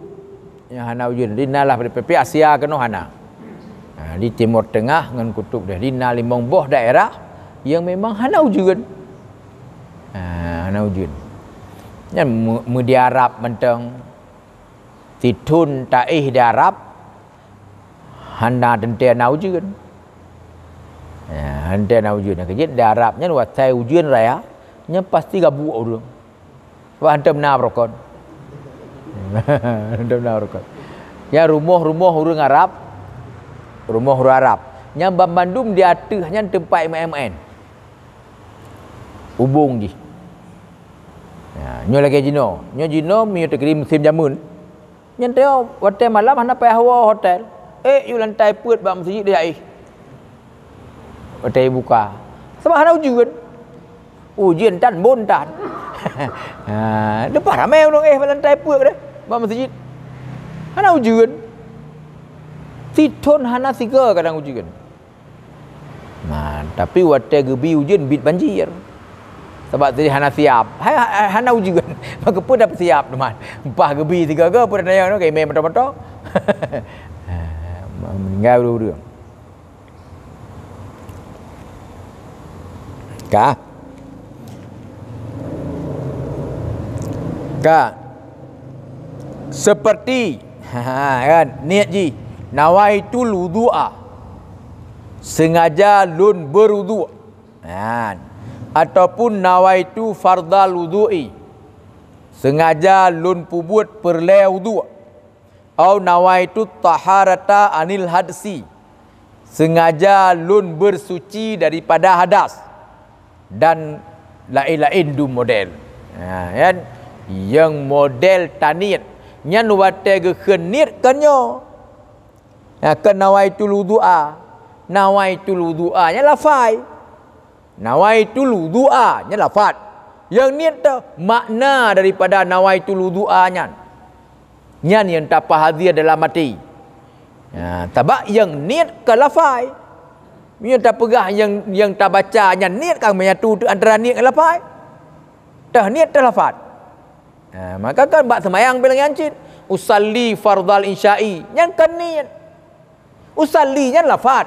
nyang hana ujeuen. Jadi na lah pada pih Asia keunoe hana. Ha, di Timur Tengah ngon Kutub deh. Jadi na limong boh daerah nyang memang hana ujeuen. Ha, hana ujeuen. Nyan me-, meu di Arab mantong. Sithon taéh di Arab hana teuntée na ujeuen. Ha, hana teuntée na ujeuen. Nyang keujeuet di Arab nyan watée ujeuen raya, nyan pasti gabuek ureuëng. Bah hantom na beurokon. Hantom na beurokon. Ya, rumoh-rumoh ureuëng Arab, rumoh ureuëng Arab. Nyan banmandum di ateueh nyan teumpat meuén-meuén. Ubong jih. Ya, nyoe lagée jinoe. Nyoe jinoe meunyoe teukeuri musém jameun. Nyan teuh watée malam hana payah woe hotel. Ék yue lantai peuet bak meuseujid deh aih. Watée buka. Sabab hana ujeuen. Ujeuen tan, bon tan. Ha, leupah ramé ureuëng éh bak lantai peuet deh, bak meuseujid. Hana ujeuen. Tithon hana sigoe kadang ujeuen. Nah, tapi watée geubi ujeuen biet banjir. Sabab tadi hana siab. Hai, hai, hana ujeuen. Maka peue dapeusiab teuma. Bah geubi sigoe-goe peue tanyong keu imé moto-moto. Meuninggai ureuëng. Ka? Ka? Seperti, ha, kan, niet jih, "Nawaitul wudu'a", sengaja lôn beuruduk. Kan? Ataupun, "Nawaitu fardal wudu'i", sengaja lôn peubuet peureulée wuduk. "Au nawaitu taharata anil hadsi", sengaja lôn bersuci daripada hadas, dan laén-laén dum model. Ha, kan? Nyang model taniet nyan watée geukheun niet kan nyoe. Ha, kan nawaitul wudu'a. Nawaitul wudu'a nyan lafai. Nawaitul wudu'a nyan lafat. Nyang niet teuh makna daripada nawaitul wudu'a nyan. Nyan nyang tapeuhazir dalam até. Ha, sabab nyang niet ka lafai. Meunyoe tapeugah nyang, nyang tabaca nyan niet ka menyatu teuk antara niet ngon lafai. Teuh niet teuh lafat. Ha, maka kan bak seumayang bilang nyan cit, "Usalli fardal isya'i", nyan kan niet. Usalli nyan lafat.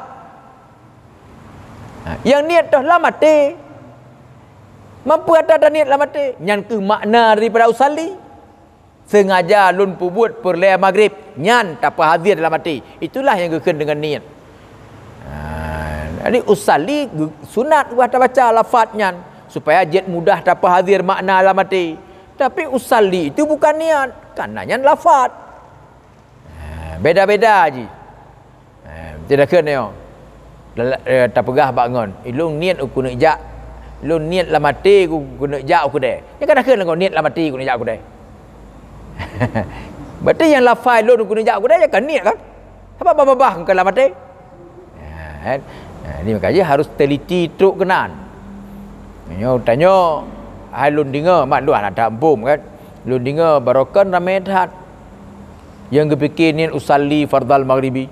Ha, nyang niet teuh lam até. Mampu ata taniet lam até, nyan keuh makna daripada usalli. Sengaja lôn peubuet peureulée maghrib, nyan tapeuhazir dalam até. Itulah nyang geukheun deungon niet. Ha, jadi usalli geu-, sunat wah tabaca lafat nyan supaya jeuet mudah tapeuhazir makna lam até. Tapi usalli itu bukan niet, karena nyan lafat. Ha, beda-beda jih. Ha, beutôi dah kheun nyoe. Lala-, eh, tapeugah bak ngon, "Ilôn niet u keuneuk jak, lôn niet lam até ku keuneuk jak u keudée." Nyan ka dah kheun ngon niet lam até keuneuk jak u keudée. Berarti nyang lafai lôn u keuneuk jak u keudée nyan ka niet kan? Sabab babah-babah ka lam até. Ha, kan? Ha, ini makanya harus teliti trok keunan. Nyoe tanyoe, hai lôn deungoe, mat lôn hana that muphom kan. Lôn deungoe baroekon ramé that. Nyang geupike niet usalli fardal maghribi.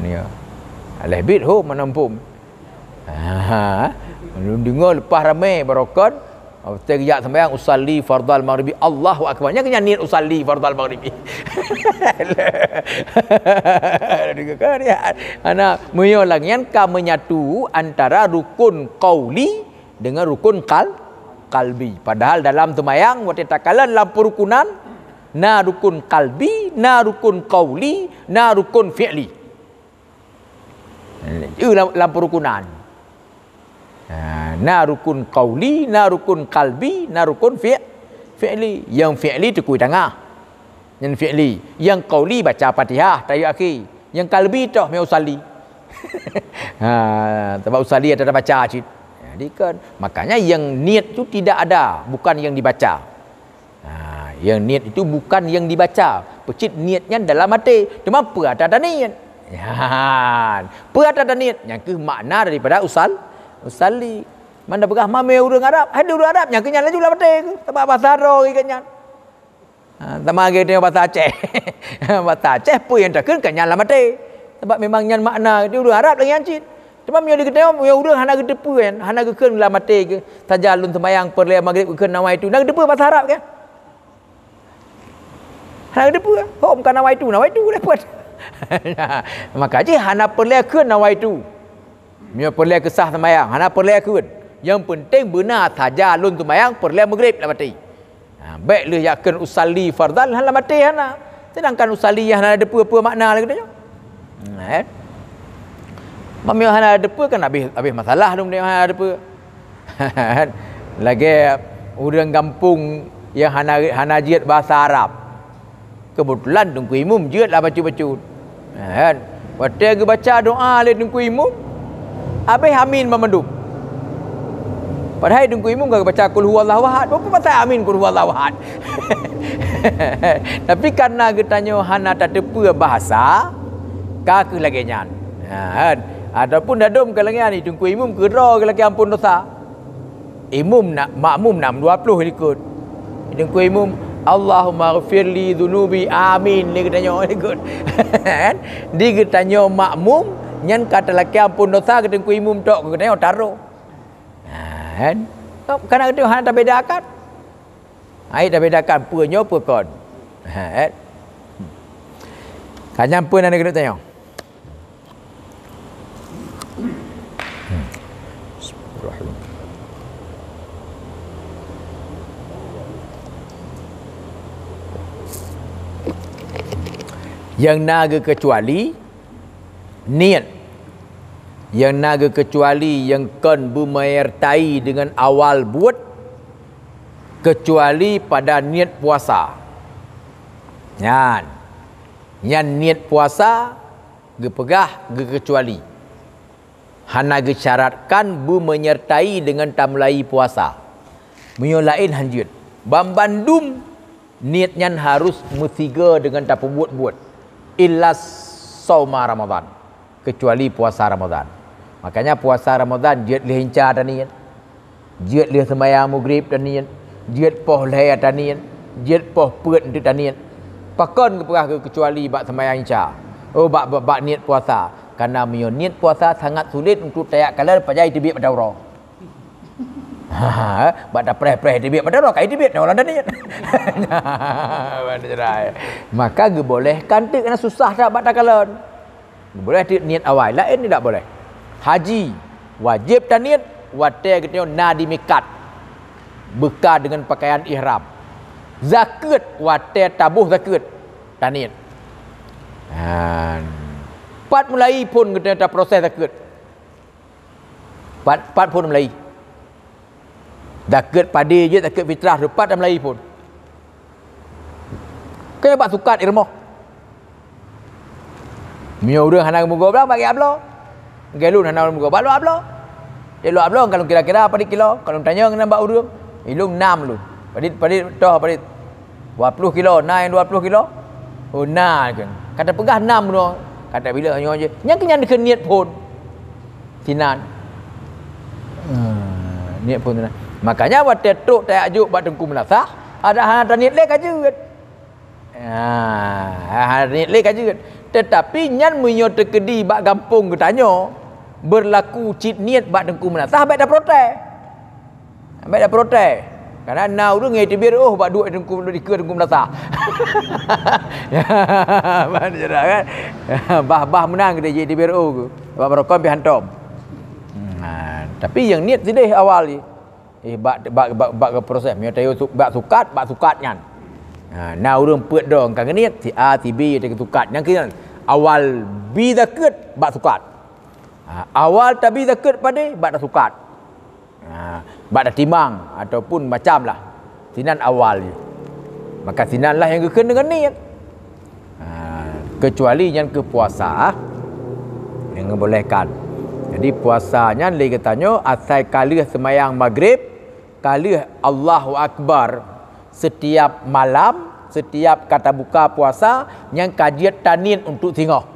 Nia. Alah bit ho mana muphom. Ha. Lôn deungoe leupah ramé baroekon, watée geujak seumayang usalli fardal maghribi, Allahu akbar. Nyan keuh nyan niet usalli fardal maghribi. Deungoe kan ya. Ana meunyoe lagée nyan ka menyatu antara rukun qauli dengan rukun qal-, qalbi. Padahal dalam seumayang watée takalon lam perukunan, na rukun qalbi, na rukun qauli, na rukun fi'li. Itu lam, lam perukunan. Ha, na rukun qauli, na rukun qalbi, na rukun fi-, fi'li. Nyang fi'li teukui tangah. Nyan fi'li. Nyang qauli baca Fatihah, tahiyat akhé. Nyang qalbi toh meu usalli. Ha, sabab usalli ada baca cit. Jadi kan, makanya yang niat tu tidak ada, bukan yang dibaca. Ha, yang niat itu bukan yang dibaca. Peucit niat nyan dalam até. Teuma peue ata taniat? Nyan. Peue ata taniat? Nyan keuh makna daripada usal-, usalli. Manda peugah mamé ureuëng Arab, hai ureuëng Arab, nyan keuh nyan laju lam até keuh. Sabab basa droe geuh nyan. Ha, sama lagée teuh basa Aceh. Basa Aceh peue nyang takheun ka nyan lam até. Sabab memang nyan makna di ureuëng Arab lagée nyan cit. Teuma meunyoe di geutanyoe, meunyoe ureuëng hana geuteupeue nyan, hana geukheun lam até geuh, saja lôn seumayang peureulée maghrib geukheun nawaitu. Na geuteupeue basa Arab kan? Hana geuteupeue. Hom ka nawaitu, nawaitu lé peuet. Maka jih hana peureulée kheun nawaitu. Meunyoe peureulée keusah seumayang, hana peureulée kheun. Nyang peunteng beuna saja lôn seumayang peureulée maghrib lam até. Ha, bék lheueh jak kheun usalli fardal hana lam até hana. Sedangkan usalli nyang hana teupeue peue makna lagée nyoe. Nah, eh. Meunyoe hana teupeue kan habéh, habéh masalah dong meunyoe hana teupeue. Lagée ureuëng gampông nyang hana, hana jeuet basa Arab. Keubeutulan Teungku Imum jeuet lah bacut-bacut. Kan? Watée geubaca doa lé Teungku Imum, habéh amin banmandum. Padahai Teungku Imum ka geubaca qul huwallahu ahad. Peue pasai amin qul huwallahu ahad? Tapi karena geutanyoe hana tateupeue bahasa, ka keuh lagée nyan. Ha, kan? Ataupun dadom ka lagée nyan, Teungku Imum keudroe geulakée amphon dosa. Imum na, makmum na meudua ploh likot. Teungku Imum, "Allahummaghfirli dzunubi, amin," lé geutanyoe ikot. Kan? Di geutanyoe makmum, nyan ka talakée amphon dosa keu teungku imum tok, keu geutanyoe taroh. Ha, kan? Kana geutanyoe hana tabeda akan. Hai tabeda akan peue nyoe peue kon. Ha, kan? Ka nyan peue nan geutanyoe? Nyang na geukeucuali niet. Nyang na geukeucuali nyang kon beumenyertai deungon awal buet, keucuali pada niet puasa. Nyan, nyan niet puasa geupeugah geukeucuali. Hana geusyaratkan beumenyertai deungon tamulai puasa. Meunyoe laén hanjeuet, banmandum niet nyan harôh meusigoe deungon tapeubuet-buet, illa sauma Ramadhan, keucuali puasa Ramadhan. Makanya puasa Ramadhan jeuet lheueh inca taniet. Jeuet lheueh seumayang Maghrib taniet, jeuet poh lhèe taniet, jeuet poh peuet eunteuk taniet. Pakon geupeugah keu keucuali bak seumayang Isya? Oh, bak, bak, bak niet puasa. Karena meunyoe niet puasa sangat sulet untuk tajak kalon pajan jiteubiet mata uroe. Ha, bak tapreh-preh jiteubiet mata uroe, ka jiteubiet mata uroe taniet. Maka geubolehkan teuk, karena susah that bak takalon. Boleh teuk niet awai, laén tidak boleh. Haji, wajéb taniet watée geutanyoe na di mikat, beuka deungon pakaian ihram. Zakeuet, watée taboh zakeuet, taniet. Han. Pat mulai phon geutanyoe taproses zakeuet? Pat, pat phon mulai? Zakeuet padé jeuet, zakeuet fitrah, pat mulai phon? Keu bak sukat i rumoh. Meunyoe ureuëng hana meugoe blang, bak gét abloe. Gét lôn hana meugoe, bak lôn abloe. Di lôn abloe, ka lôn kira-kira padit kilo, ka lôn tanyong nan bak ureuëng. Ilôn nam lôn. Padit, padit, toh padit. Dua puluh kilo, na nyang dua puluh kilo? Oh, na, kan. Ka tapeugah nam bunoe. Ka tabiléh nyoe jih. Nyang keu nyan dikheun niet phon. Sinan. Ah, niet phon sinan. Makanya watée trok tajak jok bak Teungku Meulasah, ada hana taniet lé ka jeuet. Ah, hana taniet lé ka jeuet. Tetapi nyan meunyoe teukeudi bak gampông geutanyoe, berlaku cit niet bak Teungku Meulasah, bék taprotes. Bék taprotes. Karena na ureuëng nyang teubiet reuôh bak duek Teungku, dikeue Teungku Meulasah. Bah, jelas kan? Bah, bah meunan geutanyoe jiteubiet reuôh geuh. Bak barokon pih hantom. Nah, tapi nyang niet sideh awal jih. Eh, bak, bak, bak, bak proses. Meunyoe tayoe su-, bak sukat, bak sukat nyan. Ha, na ureuëng peuet droe ka geuniet, si A, si B, teuka sukat. Nyang keu nyan, awal bi zakeuet, bak sukat. Ha, awal tabi zakeuet padé, bak tasukat. Ha, bak tatimang ataupun macam lah. Sinan awal jih. Maka sinan lah nyang geukheun deungon niet. Ha, keucuali nyan keu puasa, nyang geubolehkan. Jadi puasa nyan lé geutanyoe asai ka lheueh seumayang Maghrib, ka lheueh Allahu Akbar, setiap malam, setiap ka tabuka puasa, nyan ka jeuet taniet untuk singoh.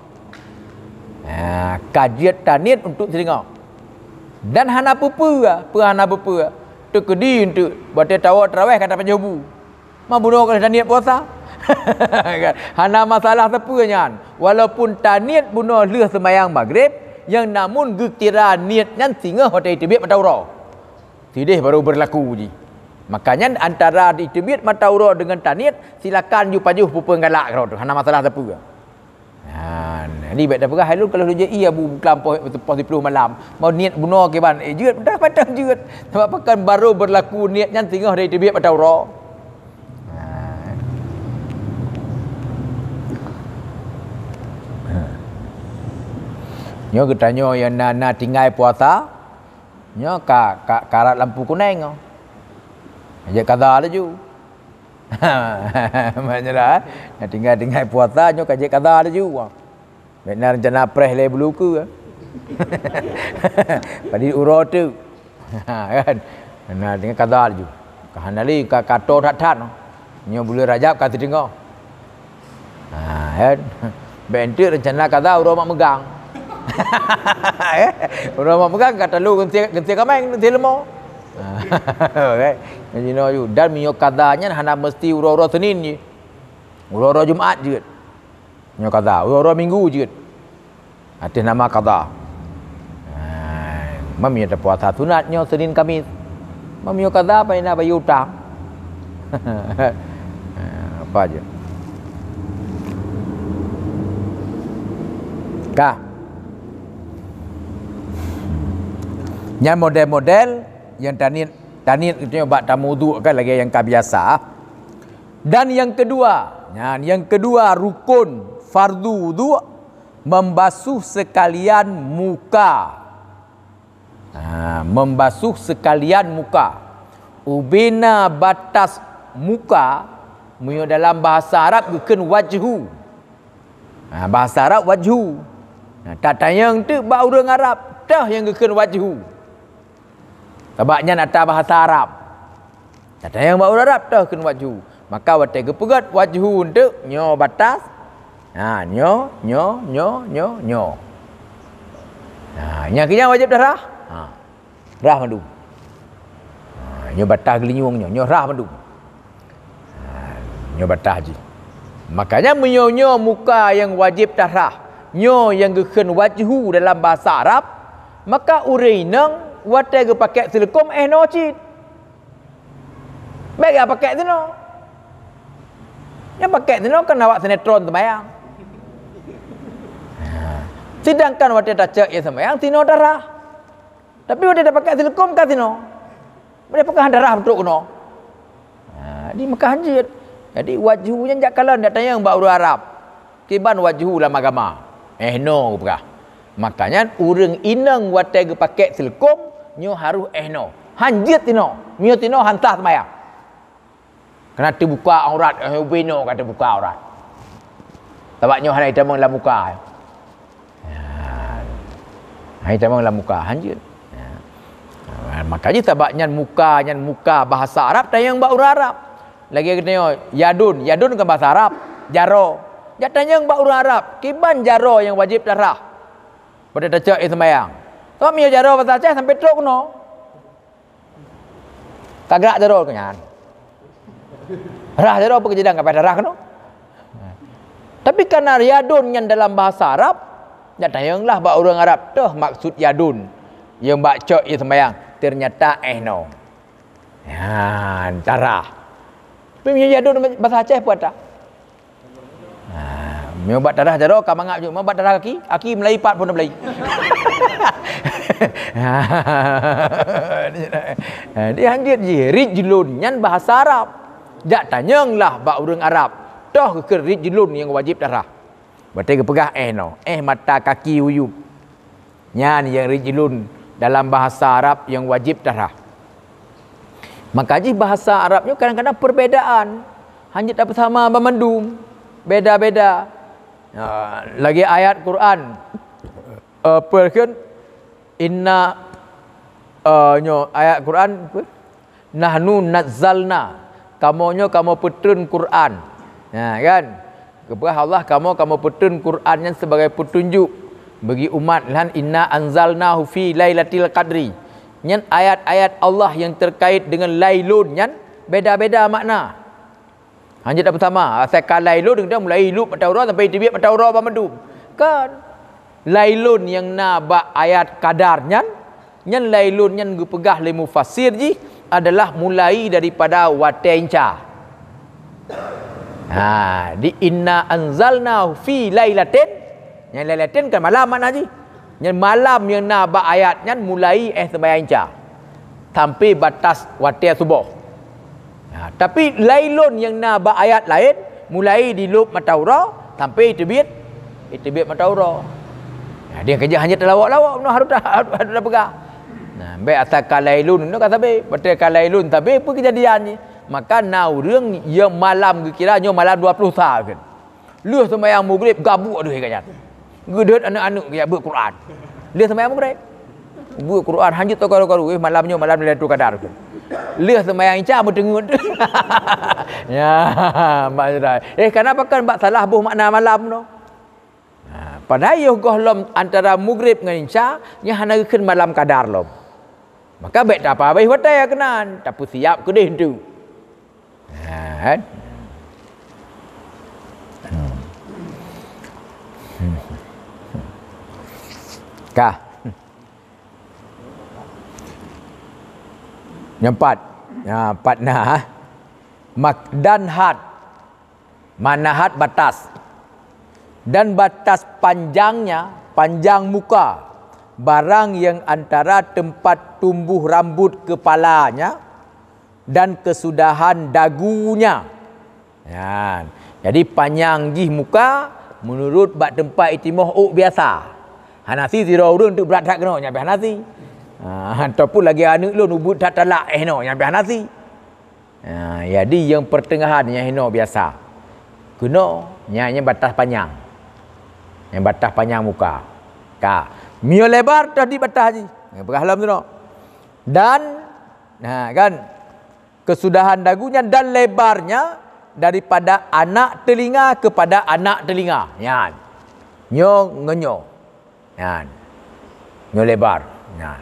Ha, ka jeuet taniet untuk singoh. Dan hana peue-peue, peue hana peue-peue. Teukeudi eunteuk, watée tawoe taraweh ka tapajoh bu. Ma bunoe ka lheueh taniet puasa. Hana masalah sapeue nyan. Walaupun taniet bunoe lheueh seumayang Maghrib, nyang namun geukira niet nyan singoh watée teubiet mata uroe. Sideh baru berlaku jih. Makanya antara jiteubiet mata uroe deungon taniet, silakan ju pajoh peue-peue galak keudroe teuh, hana masalah sapeue. Ha, jadi bék tapeugah, "Hai lôn ka lheueh lôn jai Abu Buklam poh, poh siploh malam. Mau niet bunoe kiban." Eh, jeuet, dah patang jeuet. Sabab pakon baru berlaku niet nyan singoh dari teubiet mata uroe. Ha. Nyoe geutanyoe nyang na, na tinggai puasa, nyoe ka, ka, ka rab lampu kuneng nyoe. Jeuet kada laju. Meunyoe na tinggai-tinggai puasa nyoe ka jeuet kada laju. Bék na reuncana preh lé bulu keue. Padit uroe teuk. Kan? Na tinggai kada laju. Ka hana lé ka, ka toe that-that. Nyoe buleuen Rajab ka siteungoh. Ha, kan? Bék eunteuk reuncana kada uroe mak meugang. Uroe mak meugang ka talo geunsie, geunsie kaméng, geunsie leumo. Kan? Nyan jinoe ju. Dan meunyoe qadha nyan hana meusti uroe-uroe Senin jih. Uroe-uroe Jumat jeuet. Nyoe qadha, uroe-uroe Minggu jeuet. Ateueh nama qadha. Ha, meunyoe tapuasa sunat nyoe Senin Kamis. Meunyoe qadha, paléng na bayeue utang. Apa je. Ka. Nyan model-model nyang taniet, taniet geutanyoe bak tameuwudhu kan lagée nyang ka biasa. Dan yang kedua, nyan yang kedua rukun fardu wudhu, membasuh sekalian muka. Ha, membasuh sekalian muka. Ubena batas muka, meunyoe dalam bahasa Arab geukheun wajhu. Ha, bahasa Arab wajhu. Ha, tatanyong teuk bak ureuëng Arab, toh nyang geukheun wajhu. Sabab nyan ata bahasa Arab. Tatanyong bak ureuëng Arab toh kheun wajhu. Maka watée geupeugét wajhu eunteuk nyoe batas. Ha, nyoe, nyoe, nyoe, nyoe, nyoe. Ha, nyang keu nyan wajéb tarhah? Ha. Rhah mandum. Ha, nyoe batas geulinyueng nyoe, nyoe rhah mandum. Ha, nyoe batas jih. Makanya meunyoe nyoe muka nyang wajéb tarhah, nyoe nyang geukheun wajhu dalam bahasa Arab, maka ureuëng inong watée geupakék seuleukom éh noe cit. Bék geupakék sinoe. Nyang pakék sinoe kan awak sinetron seumayang. Ha. Sedangkan watée tacok ie seumayang sinoe tarhah. Tapi watée tapakék seuleukom ka sinoe. Boleh peugah darah beutôi keunoe. Ha, di Mekah hanjeuet. Jadi wajhu nyan jak kalon, jak tanyong bak ureuëng Arab. Kiban wajhu lam agama. Éh noe geupeugah. Makanya ureuëng inong watée geupakék seuleukom nyoe harôh éh noe. Hanjeuet sinoe. Meunyoe sinoe han sah seumayang. Keuneuk teubuka aurat, eh, ubé noe ka teubuka aurat. Sabab nyoe hana jitamong lam muka. Ya. Hana jitamong lam muka, hanjeuet. Ya. Maka jih sabab nyan muka, nyan muka bahasa Arab tanyong bak ureuëng Arab. Lagée geutanyoe, yadun, yadun kan bahasa Arab, jaroe. Jak tanyong bak ureuëng Arab, kiban jaroe nyang wajéb tarhah. Pada tacok ie seumayang. Sabab meunyoe jaroe bahasa Aceh sampai trok keunoe. Ka grak jaroe keu nyan. Rhah jaroe peue keujeudang ka paih tarhah keunoe. Tapi kana yadun nyan dalam bahasa Arab, jak tanyonglah bak ureuëng Arab toh maksud yadun. Nyang bak cok ie seumayang, ternyata éh noe. Nyan tarhah. Tapi meunyoe yadun bahasa Aceh peue ata? Ha, meunyoe bak tarhah jaroe ka mangat ju, meunyoe bak tarhah kaki, kaki meulayi pat phon meulayi. Ha, di hanjeuet jih, rijlun nyan bahasa Arab. Jak tanyonglah bak ureuëng Arab, toh geukheun rijlun nyang wajéb tarhah. Watée geupeugah éh noe, éh mata kaki uyueb. Nyan nyang rijlun dalam bahasa Arab nyang wajéb tarhah. Maka jih bahasa Arab nyoe kadang-kadang perbedaan, hanjeuet tapeusama banmandum, beda-beda. Ha, lagée ayat Quran, eh, peue kheun, inna, eh, nyoe ayat Quran, peue? Nahnu nazzalna, kamoe nyoe kamoe peutreun Quran. Nah, kan? Geupeugah Allah, kamoe kamoe peutreun Quran nyan sibagai peutunjuk bagi umat, lan inna anzalnahu fi lailatil qadri. Nyan ayat-ayat Allah nyang terkait dengan lailun nyan beda-beda makna. Hanjeuet tapeusama, asai ka lailun, geutanyoe mulai ilup mata uroe sampai iteubiet mata uroe banmandum. Kan? Lailun nyang na bak ayat qadar nyan, nyan lailun nyan geupeugah lé mufassir jih adalah mulai daripada watée inca. Ha, di inna anzalnahu fi lailatin, nyan lailatin kan malam makna jih. Nyan malam nyang na bak ayat nyan mulai éh seumayang inca sampai batas watée suboh. Ha, tapi lailun nyang na bak ayat laén, mulai di lop mata uroe sampai iteubiet, iteubiet mata uroe. Ha, dia kerja hanya teulawak-lawak, meunoe harôh ta-, harôh, harôh tapeugah. Nah, bék asai ka lailun, nyoe ka sabé. Watée ka lailun sabé, peue keujadian jih? Maka na ureuëng nyang malam geukira nyoe malam dua ploh sa kan. Lheueh seumayang Maghrib, gabuek deuh gobnyan. Geudeuet aneuëk-aneuëk geujak beuet Quran. Lheueh seumayang Maghrib. Beuet Quran, hanjeuet teukaru-karu, eh, malam nyoe malam Lailatul Qadar. Lheueh seumayang inca meuteungeut. Ya, Mak Zura. Eh, kenapa kan bak salah boh makna malam tu? Ha, padahai yoh gohlom antara Maghrib ngon inca, nyan hana geukheun malam Qadar lom. Maka bék tapabéh watée keunan, tapeusiab keudeh tu. Ha, kan? Ka. Nyang pat. Ha, pat na. Mak-, dan had. Makna had batas. Dan batas panjangnya, panjang muka, barang yang antara tempat tumbuh rambut kepalanya dan kesudahan dagunya. Nyan. Jadi panyang jih muka, meunurot bak teumpat itimoh ôk biasa. Hana si sidroe ureuëng teuk brat that keunoe, nyan pih hana si. Ha, ataupun lagée aneuëk lôn ubeut that talak éh noe, nyan pih hana si. Ha, jadi nyang pertengahan nyang hinoe biasa. Keunoe, nyan, nyan batas panyang. Nyan batas panyang muka. Ka. Miyueb lebar toh di batas jih. Nyan peugah lom tu. Dan, ha, kan, kesudahan dagunya dan lebarnya daripada anak telinga kepada anak telinga. Nyan. Nyoe ngon nyoe. Nyan. Nyoe lebar. Nyan.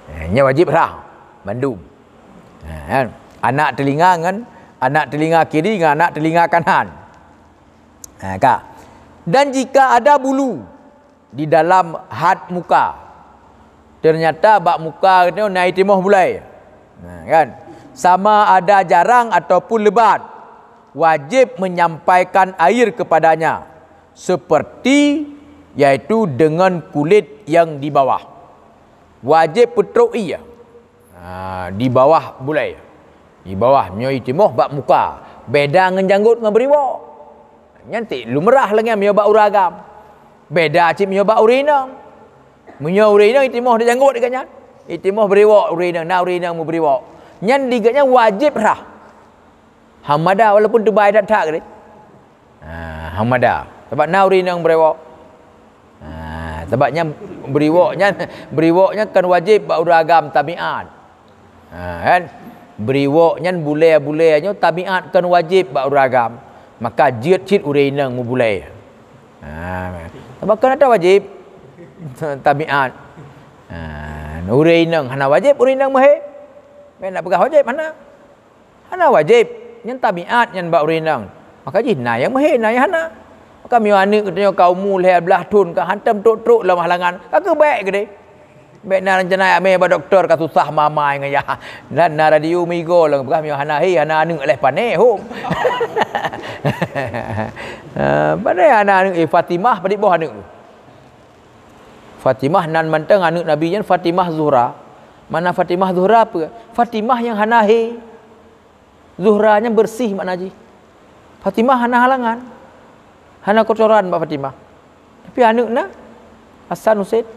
Eh, nyoe wajéb rhah bandum. Nyan. Anak telinga ngon anak telinga kiri ngon anak telinga kanan. Ha, ka. Dan jika ada bulu di dalam had muka, ternyata bak muka tu na itimoh bulée. Ha, kan? Sama ada jarang ataupun lebat, wajib menyampaikan air kepadanya, seperti, yaitu dengan kulit yang di bawah. Wajéb peutrok ié. Ha, di bawah bulée. Di bawah, meunyoe itimoh bak muka. Beda ngon janggot ngon beriwok. Nyan tik lumerah lagée meunyoe bak ureuëng agam. Beda cit meunyoe bak ureuëng inong. Meunyoe ureuëng inong itimoh di janggot geuh nyan. Itimoh beriwok ureuëng inong, na ureuëng inong meuberiwok. Nyan di geuh nyan wajéb rhah. Hamada walaupun teubai that-that geuh. Ha, hamada. Sabab na ureuëng inong beriwok. Ha, sabab nyan beriwok nyan, beriwok nyan kan wajéb bak ureuëng agam tabiat. Ha, kan? Beriwok nyan bulée-bulée nyoe tabiat kan wajéb bak ureuëng agam. Maka jeuet cit ureuëng inong meubulée. Ha, sabab kan ata wajéb tabiat. Ha, ureuëng inong hana wajéb ureuëng inong meuhé. Meuhé nak peugah wajéb hana. Hana wajéb, nyan tabiat nyan bak ureuëng inong. Maka jih na nyang meuhé, na nyang hana. Maka meunyoe aneuëk geutanyoe ka umu lhée blaih thon ka hantom trok-trok lam halangan, ka keuh bék keudeh. Bék na rencana jak mé bak dokto ka susah mamai ngon yah. Dan na radio meuigoe lom peugah meunyoe hana hé, hana aneuëk leh pané hom. Eh, pané hana aneuëk, eh, Fatimah padit boh aneuëk. Fatimah nan mantong aneuëk Nabi nyan Fatimah Zuhra. Mana Fatimah Zuhra peue? Fatimah nyang hana hé. Zuhra nyan bersih makna jih. Fatimah hana halangan. Hana kotoran bak Fatimah. Tapi aneuëk na, Hasan Husein.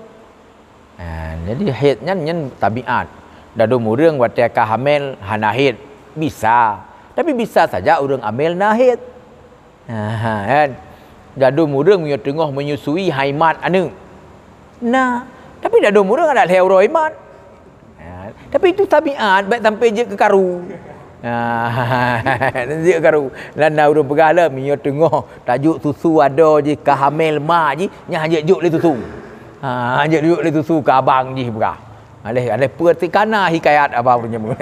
Ha, jadi haid nyan, nyan tabiat. Dadum ureuëng watée ka hamil hana haid. Bisa. Tapi bisa saja ureuëng hamil na haid. Ha, kan? Dadum ureuëng meunyoe teungoh menyusui haimat aneuëk. Na, tapi dadum ureuëng adak lhée uroe imat. Ha, tapi itu tabiat, bék sampai jeuet keu karu. Ha, jeuet keu karu. Lan na ureuëng peugah lom, meunyoe teungoh tajok susu adoe jih ka hamil mak jih, nyan jeuet jok lé susu. Ha, jeuet jok lé susu keu abang jih peugah. Aléh, aléh peue tikana hikayat abang ureuëng nyan.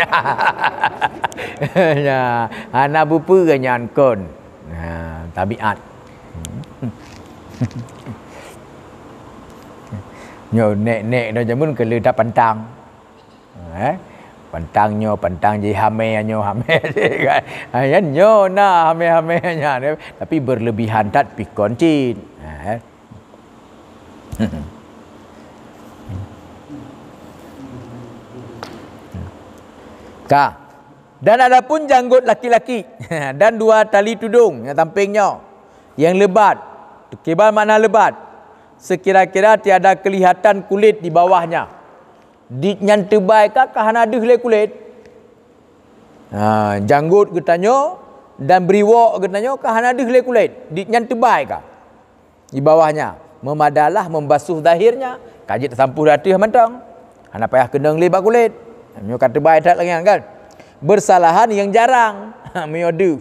Ya, hana bupeue nyan kon. Ha, tabiat. Nyoe nek-nek dah jameun keu leuta pantang. Eh? Pantang nyoe, pantang jih hamé nyoe, hamé jih kan. Ha, nyan nyoe na hamé-hamé nyan, tapi berlebihan that pih kon cit. Ha, eh? Ka. Dan adapun janggut laki-laki dan dua tali tudong nyang sampéng nyoe, nyang lebat, kiban makna lebat, sekira-kira tiada kelihatan kulit di bawahnya. Di nyan teubai ka, ka hana deuh lé kulét. Ha, janggut geutanyoe dan beriwok geutanyoe ka hana deuh lé kulét. Di nyan teubai ka. Di bawahnya, memadalah membasuh zahirnya, ka jeuet tasampôh di ateueh mantong. Hana payah keunong lé bak kulét. Nyoe ka teubai that lagée nyan kan. Bersalahan yang jarang, meunyoe deuh,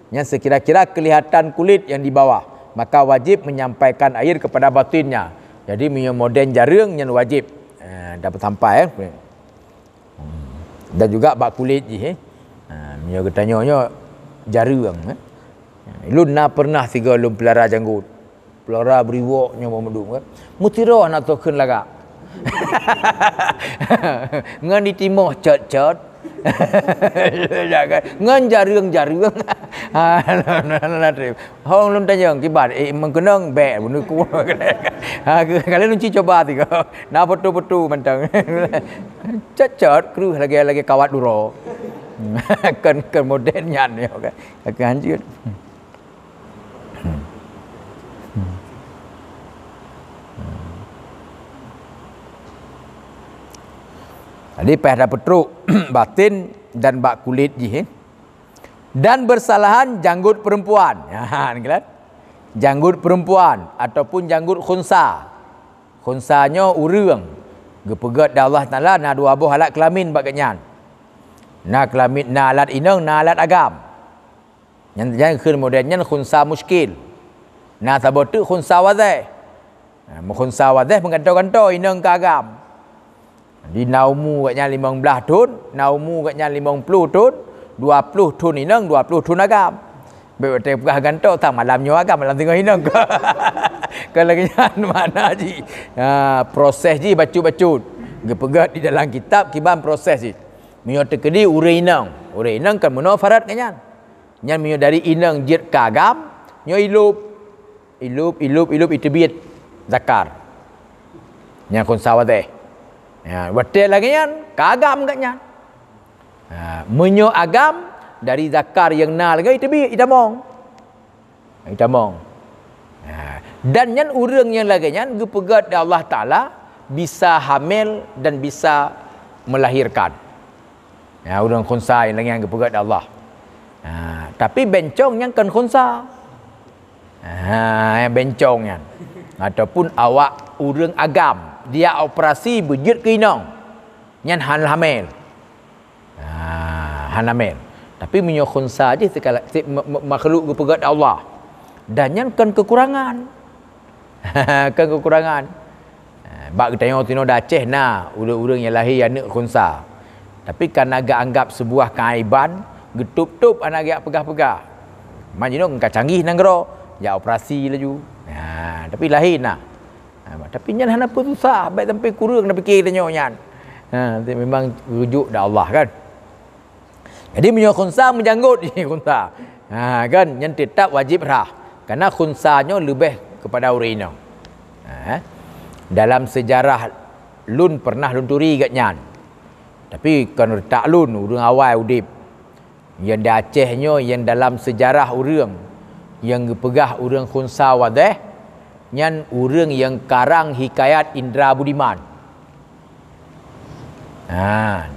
nyan sekira-kira kelihatan kulit yang di bawah, maka wajib menyampaikan air kepada batinnya. Jadi meunyoe modern jareueng nyan wajib. Eh, dapat sampai, eh. Dan juga bak kulét jih, eh. Ha, meunyoe geutanyoe nyoe jareueng, eh. Lôn na pernah sigoe lôn peulara janggot. Peulara beriwok nyoe meudum, eh. Meusidroe na toh kheun lagak. Ngon ditimoh cot-cot. Ngon jareueng-jareueng. Ha, hong lôn tanyong kiban, eh, meukeunong bèk bunoe ku. Ha, kali lôn ci coba tiga. Na foto-foto mantong. Cot-cot kreuh lagèe, lagèe kawat uroe. Kon, kon model nyan nyoe kan. Ka hanjeuet. Jadi payah tapeutrok batin dan bak kulét jih, eh. Dan bersalahan janggot perempuan. Ha, ni kan? Janggot perempuan ataupun janggot khunsa. Khunsa nyoe ureueng geupeugét lé Allah Taala na dua boh alat keulamin bak geuhnyan. Na keulamin, na alat inong, na alat agam. Nyan, nyan kheun model nyan khunsa muskil. Na saboh teuk khunsa wadhih. Ha, meu khunsa wadhih meugantoe-gantoe inong keu agam. Di na umu geuhnyan limong blaih thon, na umu geuhnyan limong ploh thon, dua ploh thon inong, dua ploh thon agam. Bèk watèe peugah gantoe, tang malam nyoe agam, malam singoh inong. Kon lagèe nyan makna jih. Ha, proses jih bacut-bacut. Geupeugah di dalam kitab kiban proses jih. Meunyoe teukeudi ureueng inong, ureueng inong kan meunoe farot geuhnyan. Nyan meunyoe dari inong jeuet keu agam, nyoe ilôb. Ilôb, ilôb, ilôb, iteubiet zakar. Nyan khunsa wadhih. Ya, watèe lagèe nyan, ka agam geuhnyan. Ha, meunyoe agam, dari zakar nyang na lagèe iteubiet, itamong. Itamong. Ha, dan nyan ureueng nyang lagèe nyan geupeugét lé Allah Taala bisa hamil dan bisa melahirkan. Ya, ureueng khunsa nyang lagèe nyan geupeugét lé Allah. Ha, tapi bencong nyan kon khunsa. Ha, bencong nyan. Ataupun awak ureueng agam, dia operasi beujeuet keu inong. Nyan hana hamil. Ha, hana hamil. Tapi meunyoe khunsa jih sikala-, si, ma-, ma-, makhluk geupeugét lé Allah. Dan nyan kon keukurangan. Kon keukurangan. Ha, bak geutanyoe sinoe di Aceh na ureueng-ureueng nyang lahé aneuk khunsa. Tapi karena geuanggap sebuah keaiban, geutôb-tôb hana geujak peugah-peugah. Man jinoe ka canggih nanggroe, jak operasi laju. Ha, tapi lahé na. Ha, tapi nyan hana peue susah, bèk sampai kureueng na pike tanyoe nyan. Ha, memang rujuk di Allah kan. Jadi meunyoe khunsa meujanggot jih khunsa. Ha, kan, nyan teutap wajéb rhah. Karena khunsa nyoe leubeh keupada ureueng inong. Ha, dalam seujarah lôn pernah lôn turi geuhnyan. Tapi kon reutak lôn, ureueng awai udép. Nyang di Aceh nyoe nyang dalam seujarah ureueng nyang geupeugah ureueng khunsa wadhih, nyan ureueng nyang karang hikayat Indra Budiman. Ha.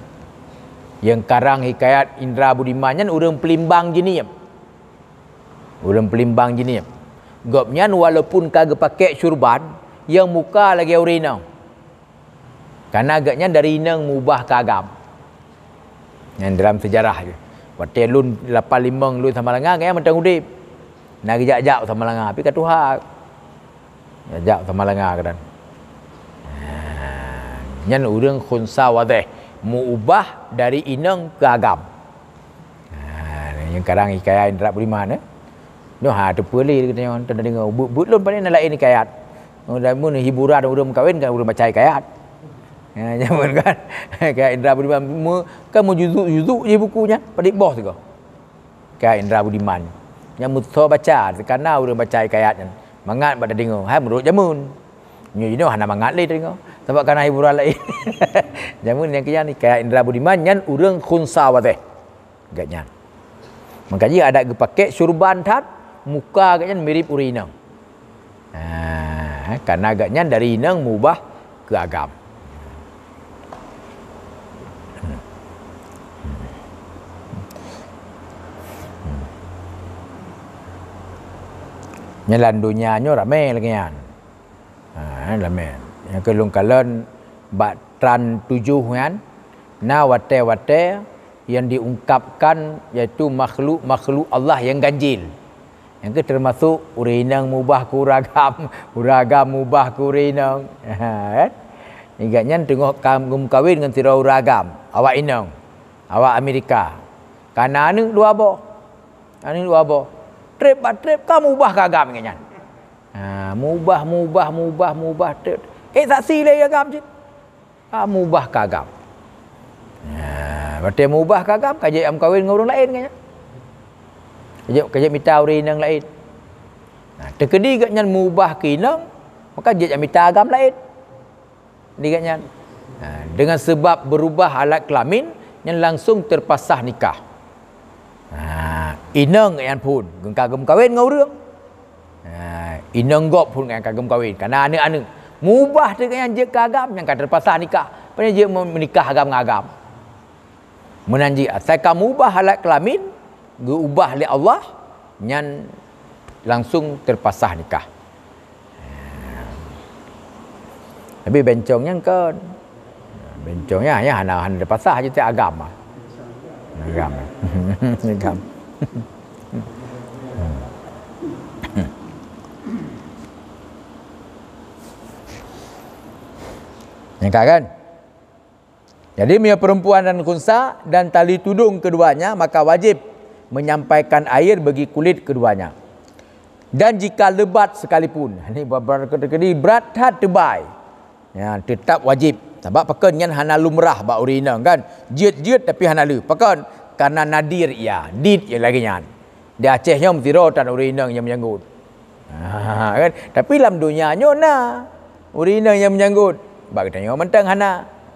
Nyang karang hikayat Indra Budiman nyan ureueng Peulimbang Jeunieb. Ureueng Peulimbang Jeunieb. Gobnyan walaupun ka geupakék syurban, nyang muka lagèe ureueng inong. Karena gobnyan dari inong meubah keu agam. Nyan dalam seujarah jih. Watèe lôn lapan limong lôn Samalanga, gobnyan mantong udép. Na geujak-jak Samalanga, tapi ka tuha. Jak Samalanga keunan. Ha, nyan ureueng khunsa wadhih, meuubah dari inong keu agam. Ha, nyan karang hikayat Indra Budiman, eh. Nyoe ha teupeue lé geutanyoe, teudeungoe. Buet-buet lôn paléng na laén hikayat. Mun hiburan ureueng meukawen kan ureueng baca hikayat. Ha, jameun kan. Hikayat Indra Budiman me-, kan meujuzuk-juzuk jih buku nyan, padit boh sigoe. Hikayat Indra Budiman. Nyang meusoe baca, teukana ureueng baca hikayat nyan. Mangat bak teudeungoe, hai meunurot jameun. Nyoe jinoe hana mangat lé teudeungoe. Sabab kana hiburan laén. Jameun nyang keu nyan hikayat Indra Budiman nyan ureueng khunsa wadhih. Gobnyan. Maka jih adak geupakék syurban that, muka gobnyan mirip ureueng inong. Ha, karena gobnyan dari inong meubah keu agam. Nyan lam donya nyoe ramé lagèe nyan. Ha, ramé. Nyang keu lôn kalon bak tran tujoh nyan, na watèe-watèe nyang diungkapkan, yaitu makhluk-makhluk Allah nyang ganjil. Nyang keu teumasok ureueng inong meubah keu ureueng agam, ureueng agam meubah keu ureueng inong. Ha, kan? Nyan teungoh ka geumeukawen ngon sidroe ureueng agam, awak inong. Awak Amerika. Ka na aneuk dua boh. Aneuk dua boh. Treb bak treb ka mubah keu agam geuh nyan. Ha, mubah, mubah, mubah, mubah, treb. Eh, saksi lé agam cit. Ka mubah keu agam. Ha, watée mubah keu agam, ka jeuet meukawen ngon ureuëng laén geuh nyan. Ka jeuet, ka jeuet mita ureuëng inong laén. Nah, teukeudi geuh nyan mubah keu inong, maka jeuet mita agam laén. Di geuh nyan. Ha, dengan sebab berubah alat kelamin, nyan langsung terpasah nikah. Ha, inong geuh nyan phon, geuh ka geumeukawen ngon ureuëng. Ha, inong gob phon geuh nyan ka geumeukawen, ka na aneuk-aneuk. Mubah teuh geuh nyan jeuet keu agam, nyan ka terpasah nikah. Pane jeuet meu-, meunikah agam ngon agam. Meunan jih, asai ka mubah alat kelamin, geuubah lé Allah, nyan langsung terpasah nikah. Tapi bencong nyan kon. Bencong nyan, nyan hana, hana terpasah je tiap agam. Agam. Agam. Nyangka kan? Jadi, meunyoe perempuan dan khunsa dan tali tudong keduanya, maka wajib menyampaikan air bagi kulit keduanya. Dan jika lebat sekalipun, ni ba-, ba-, keudi brat that teubai, ya, tetap wajib. Sabab pakon nyan hana lumrah bak ureuëng inong kan? Jeuet-jeuet tapi hana lé. Pakon? Karena nadir ia, dit ia lagée nyan. Di Aceh nyoe meusidroe tan ureuëng inong nyang meujanggot. Ha, kan? Tapi lam donya nyoe na ureuëng inong nyang meujanggot. Bak geutanyoe mantong hana.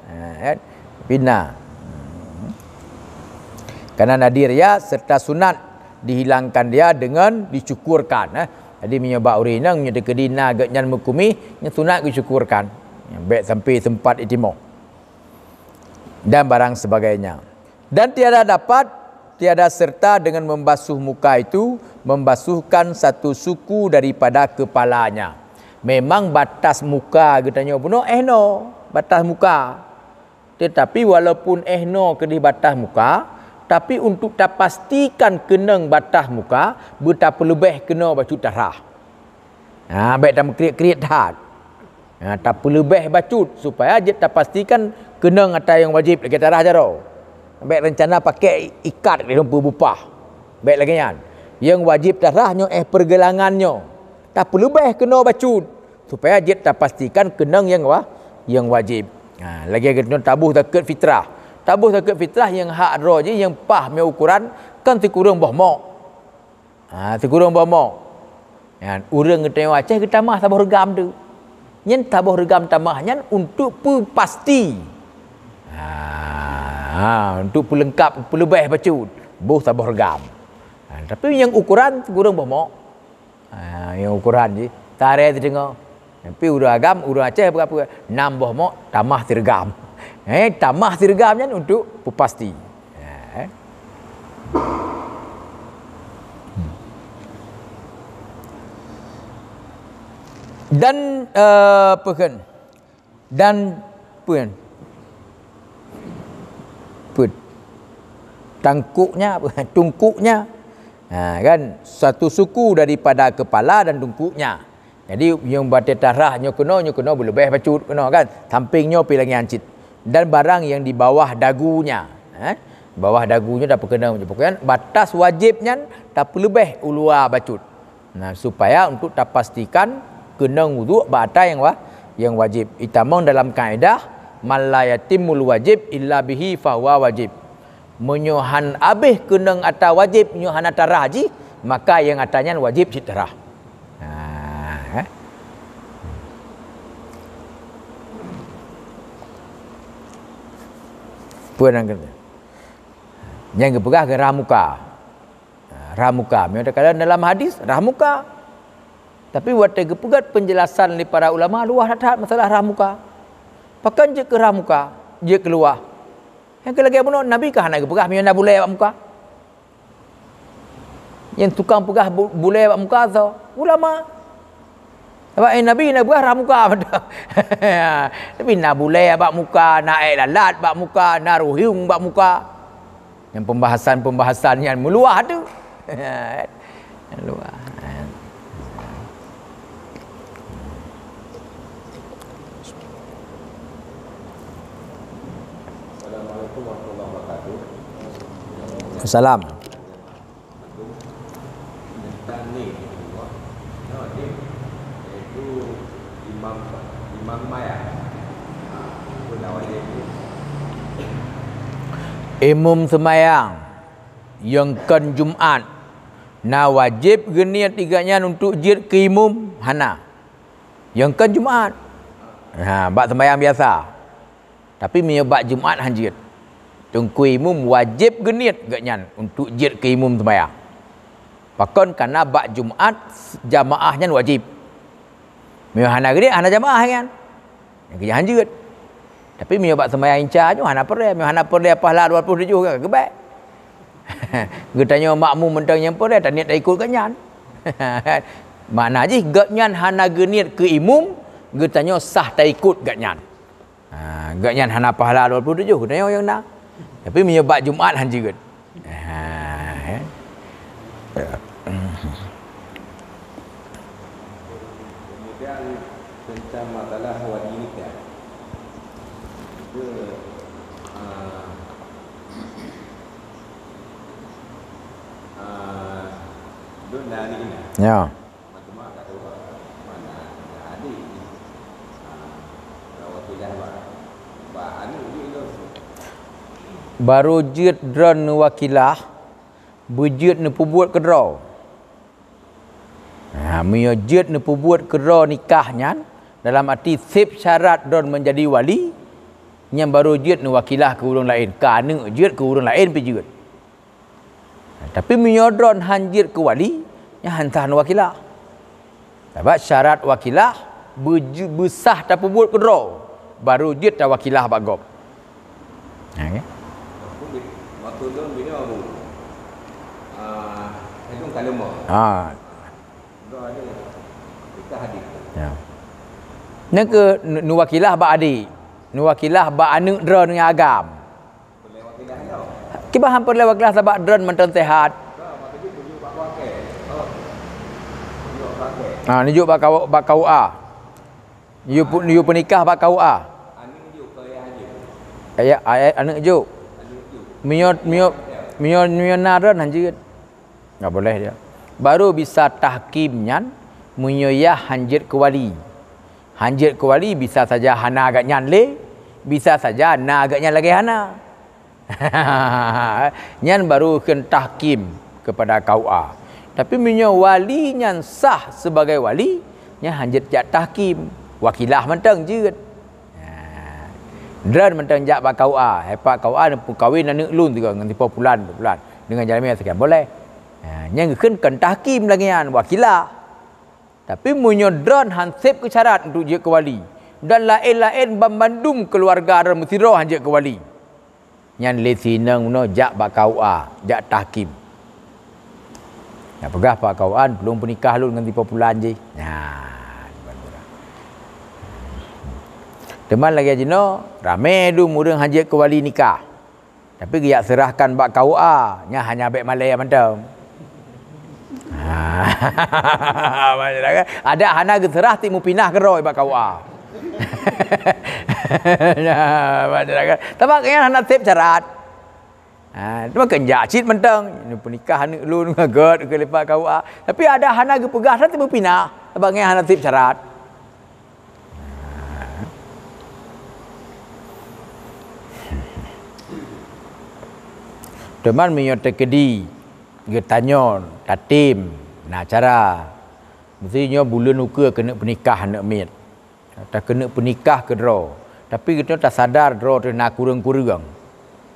Ha, kan? Tapi na. Karena nadir ia serta sunat dihilangkan dia dengan dicukurkan, eh. Jadi meunyoe bak ureuëng inong, meunyoe teukeudi na geuh nyan meukumih, nyan sunat geucukurkan. Bék sampai sempat itimoh. Dan barang sebagainya. Dan tiada dapat, tiada serta dengan membasuh muka itu, membasuhkan satu suku daripada kepalanya. Memang batas muka geutanyoe bunoe éh noe, batas muka. Tetapi walaupun éh noe keudeh batas muka, tapi untuk tapastikan keunong batas muka, beutapeuleubeh keunoe bacut tarah. Ha, bék tameukriet-kriet that. Ha, tapeuleubeh bacut supaya jeuet tapastikan keunong atra nyang wajéb lagée tarah jaroe. Bék reuncana pakai ikat lé lôn peubupah. Bék lagée nyan. Nyang wajéb tarah nyoe éh peurgeulangan nyoe. Tapeuleubeh keunoe bacut supaya jeuet tapastikan keunong nyang wa-, nyang wajéb. Ha, lagée geutanyoe taboh zakeuet fitrah. Taboh zakeuet fitrah nyang hak droe jih nyang paih meuukuran kan sikureueng boh mok. Ha, sikureueng boh mok. Nyan, ureuëng geutanyoe Aceh geutamah saboh reugam tu. Nyan saboh reugam tamah nyan untuk peupasti. Ha, ha, untuk peuleungkap, peuleubeh bacut. Boh saboh reugam. Ha, tapi nyang ukoran sikureueng boh mok. Ha, nyang ukoran jih. Taré sideungoe. Tapi ureuëng agam, ureuëng Aceh peugah-peugah, nam boh mok tamah sireugam. Eh, tamah sireugam nyan untuk peupasti. Eh. Dan, eh, peue kheun? Dan peue? Peue? Tangkuknya, tungkuknya. Ha, kan? Satu suku daripada kepala dan tungkuknya. Jadi, nyang batée tarah nyoe keunoe, nyoe keunoe beuleubeh bacut keunoe kan. Sampéng nyoe pih lagée nyan cit. Dan barang yang di bawah dagunya, eh, bawah dagunya tapeukeunong, pokoknya batas wajéb nyan tapeuleubeh u luwa bacut. Nah, supaya untuk tapastikan keunong wudhu bak atra nyang wa-, nyang wajéb. Itamong dalam kaedah, "Man la yatimmul wajib illa bihi fahuwa wajib." Meunyoe han abéh keunong atra wajéb, nyoe hana tarah jih, maka nyang atra nyan wajéb cit tarah. Ha, eh. Peue nyang keu-, nyang geupeugah keu rah muka. Ha, rah muka. Meunyoe teukalon dalam hadis, rah muka. Tapi watée geupeugét peunjelasan lé para ulama, luwah that-that masalah rah muka. Pakon jeuet keu rah muka, jeuet keu luwah. Nyang keu lagée bunoe Nabi ka hana geupeugah meunyoe na bulée bak muka. Nyang tukang peugah bu-, bulée bak muka soe? Ulama. Sabab, eh, Nabi na peugah rah muka beutôi. Tapi na bulée bak muka, na ék lalat bak muka, na ruhiung bak muka. Nyang pembahasan-pembahasan nyan meuluah tu. Meuluah. Assalamualaikum warahmatullahi wabarakatuh. Salam. Imum seumayang nyang kon Jumat, na wajéb geuniet di gobnyan untuk jeuet keu imum? Hana. Nyang kon Jumat. Ha, bak seumayang biasa. Tapi meunyoe bak Jumat hana jeuet, teungku imum wajéb geuniet gobnyan untuk jeuet keu imum seumayang. Pakon? Kareuna bak Jumat jamaah nyan wajéb. Meunyoe hana geuniet, hana jamaah nyan. Nyang keu nyan hana jeuet. Tapi meunyoe bak seumayang inca nyoe hana peureulée, meunyoe hana peureulée pahala dua puluh tujoh ka geubaik. Geutanyoe makmum mantong nyang peureulée, taniet taikot gobnyan. Makna jih gobnyan hana geuniet keu imum, geutanyoe sah taikot gobnyan. Ha, gobnyan hana pahala dua puluh tujoh, geutanyoe nyang na. Tapi meunyoe bak Jumat hana jeuet. Ha, eh. Kemudian tentang masalah wali nikah. Itu, ah, ah, dun dari ini. Ya. Barô jeuet droeneuh wakilah, beujeuet neupeubuet keudroe. Ha, meunyoe jeuet neupeubuet keudroe nikah nyan, dalam arti seb syarat droeneuh meujadi wali, nyan barô jeuet neuwakilah keu ureuëng laén, keu aneuëk jeuet, keu ureuëng laén pih jeuet. Tapi meunyoe droeneuh hana jeuet keu wali, nyan hana sah neuwakilah. Sabab syarat wakilah beuju-, beusah tapeubuet keudroe, barô jeuet tawakilah bak gob. Ha, ya. Waktu lôn binoe, Bu. Ah, lôn ka leumoh. Ha. Droe ada. Kita hadir. Ya. Nyan keuh nu-, neuwakilah bak adik, neuwakilah bak aneuëk droeneuh nyang agam. Kiban han peureulée wakilah sabab droeneuh mantong seuhat. Ha, neujok bak kau-, bak K U A. Yue pu-, yue peunikah bak K U A. Ayah, ayah, aneuëk jok. Meunyoe, meunyoe, meunyoe, meunyoe na droeneuh hana jeuet. Enggak boleh dia. Barô bisa tahkim nyan meunyoe yah hana jeuet keu wali. Hana jeuet keu wali bisa saja hana gobnyan lé, bisa saja na gobnyan lagée hana. Nyan barô kheun tahkim keupada K U A. Tapi meunyoe wali nyan sah sibagai wali, nyan hana jeuet jak tahkim, wakilah mantong jeuet. Ha. Droeneuh mantong jak bak K U A, hai Pak K U A neupeukawen aneuëk lôn sigoe ngon si Pulan, Pulan, deungon jalan meusekian, boleh. Ha, nyan geukheun kon tahkim lagée nyan, wakilah. Tapi meunyoe droeneuh han seb keu syarat untuk jeuet keu wali, dan laén-laén banmandum keuluwarga droeneuh meusidroe han jeuet keu wali, nyan lé sinong bunoe jak bak K U A, jak tahkim. Nyan peugah Pak K U A, "Lôn peunikah lôn ngon si Pulan jih." Nyan. Teuma lagée jinoe, ramé dum ureuëng han jeuet keu wali nikah. Tapi geujak seurahkan bak K U A, nyan hana bék malée mantong. Ha. Ada hana geuseurah tiep meupinah keudroe bak K U A. Nyan, sabab nyan hana seb syarat. Ha, teuma keunjak cit mantong, neupeunikah aneuëk lôn ngon gét keu leupah K U A. Tapi ada hana geupeugah tiep meupinah, sabab nyan hana seb syarat. Teuma meunyoe teukeudi geutanyoe tatem na cara, meusti nyoe buleuen ukeue keuneuk peunikah aneuëk miet, takeuneuk peunikah keudroe, tapi geutanyoe tasadar droe teuh na kureueng-kureueng,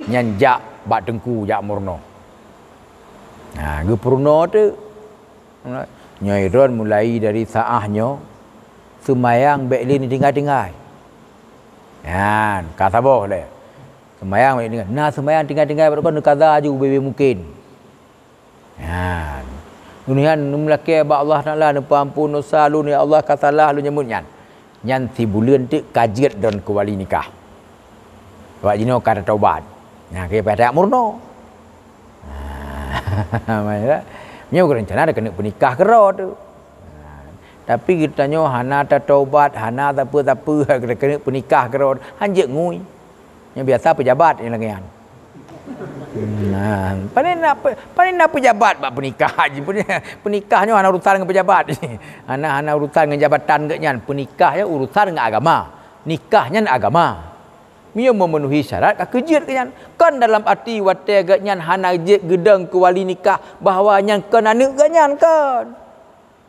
nyan jak bak teungku jak meurunoe. Na geupeurunoe teuk. Nyoe droen mulai dari saáh nyoe, seumayang bék lé neutinggai-tinggai. Nyan, ka saboh lé. Seumayang bék lé neutinggai. Na seumayang tinggai-tinggai bak droe neukaza aju ubé-bé mungken. Nyan. Nyan neumulakée bak Allah Taala, neupeuampon dosa lôn, "Ya Allah, ka salah lôn," nyan. Nyan sibuleuen teuk ka jeuet droen keu wali nikah. Sabab jinoe ka tatobat. Nah, keu payah tajak meurunoe. Nyoe rencana takeuneuk peunikah keudroe teuk. Tapi geutanyoe hana tatobat, hana sapeue-sapeue, takeuneuk peunikah keudroe, han jeuet ngui. Nyoe biasa peujabat nyang lagée nyan. Nah, paling na pe-, paling na pejabat bak peunikah ji. Peunikah nyoe hana urusan ngon pejabat. Hana, hana urusan ngon jabatan geuh nyan. Peunikah nyoe urusan ngon agama. Nikah nyan agama. Meunyoe memenuhi syarat ka keu jeuet geuh nyan. Kon dalam arti watée geuh nyan hana jeuet geudong keu wali nikah bahwa nyan kon aneuk geuh nyan, kon.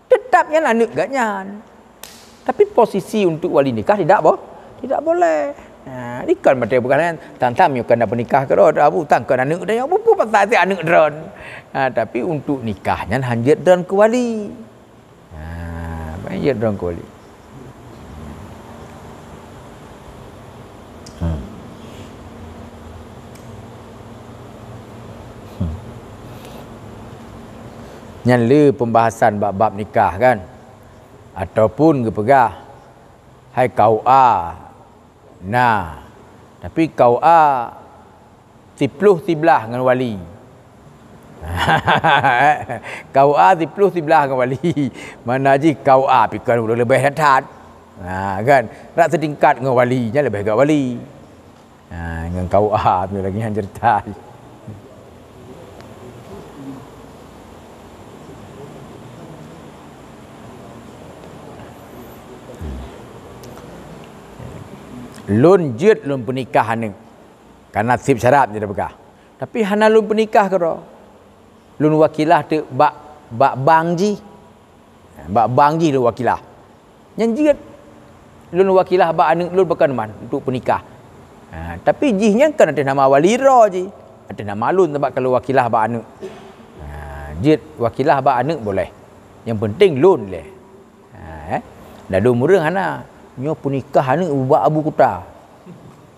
Teutap nyan aneuk geuh nyan. Tapi posisi untuk wali nikah tidak bo-, tidak boleh. Ha, dikon maté bukan kan, tang-tang meunyoe keunan peunikah keudroe, abu tang kon aneuk droe, buku pasal aneuk droe. Ha, tapi untuk nikah nyan hanjeuet droe keu wali. Ha, hanjeuet droe keu wali. Hmm. Hmm. Nyan le pembahasan bab-bab nikah kan. Ataupun geupeugah, hai K U A na, tapi K U A siploh siblah ngon wali. K U A siploh siblah ngon wali. Mana jih K U A pikon ureuëng leubeh that-that. Ha, kan? Rak setingkat ngon wali, nyan leubeh gét wali. Ha, ngon K U A tu lagi nyang cerita. Lôn jeuet lôn peunikah aneuk. Karena seb syarat jeuet peugah. Tapi hana lôn peunikah keudroe. Lôn wakilah teuk bak, bak bank jih. Bak bank jih lôn wakilah. Nyan jeuet lôn wakilah bak aneuk lôn pakon man untuk peunikah. Ha, tapi jih nyan kan ateueh nama wali droe jih. Ateueh nama lôn sabab ka lôn wakilah bak aneuk. Ha, jeuet wakilah bak aneuk boleh. Nyang penting lôn lé. Ha, eh. Ladôm ureuëng hana. Nyoe peunikah aneuk bak Abu Kuta.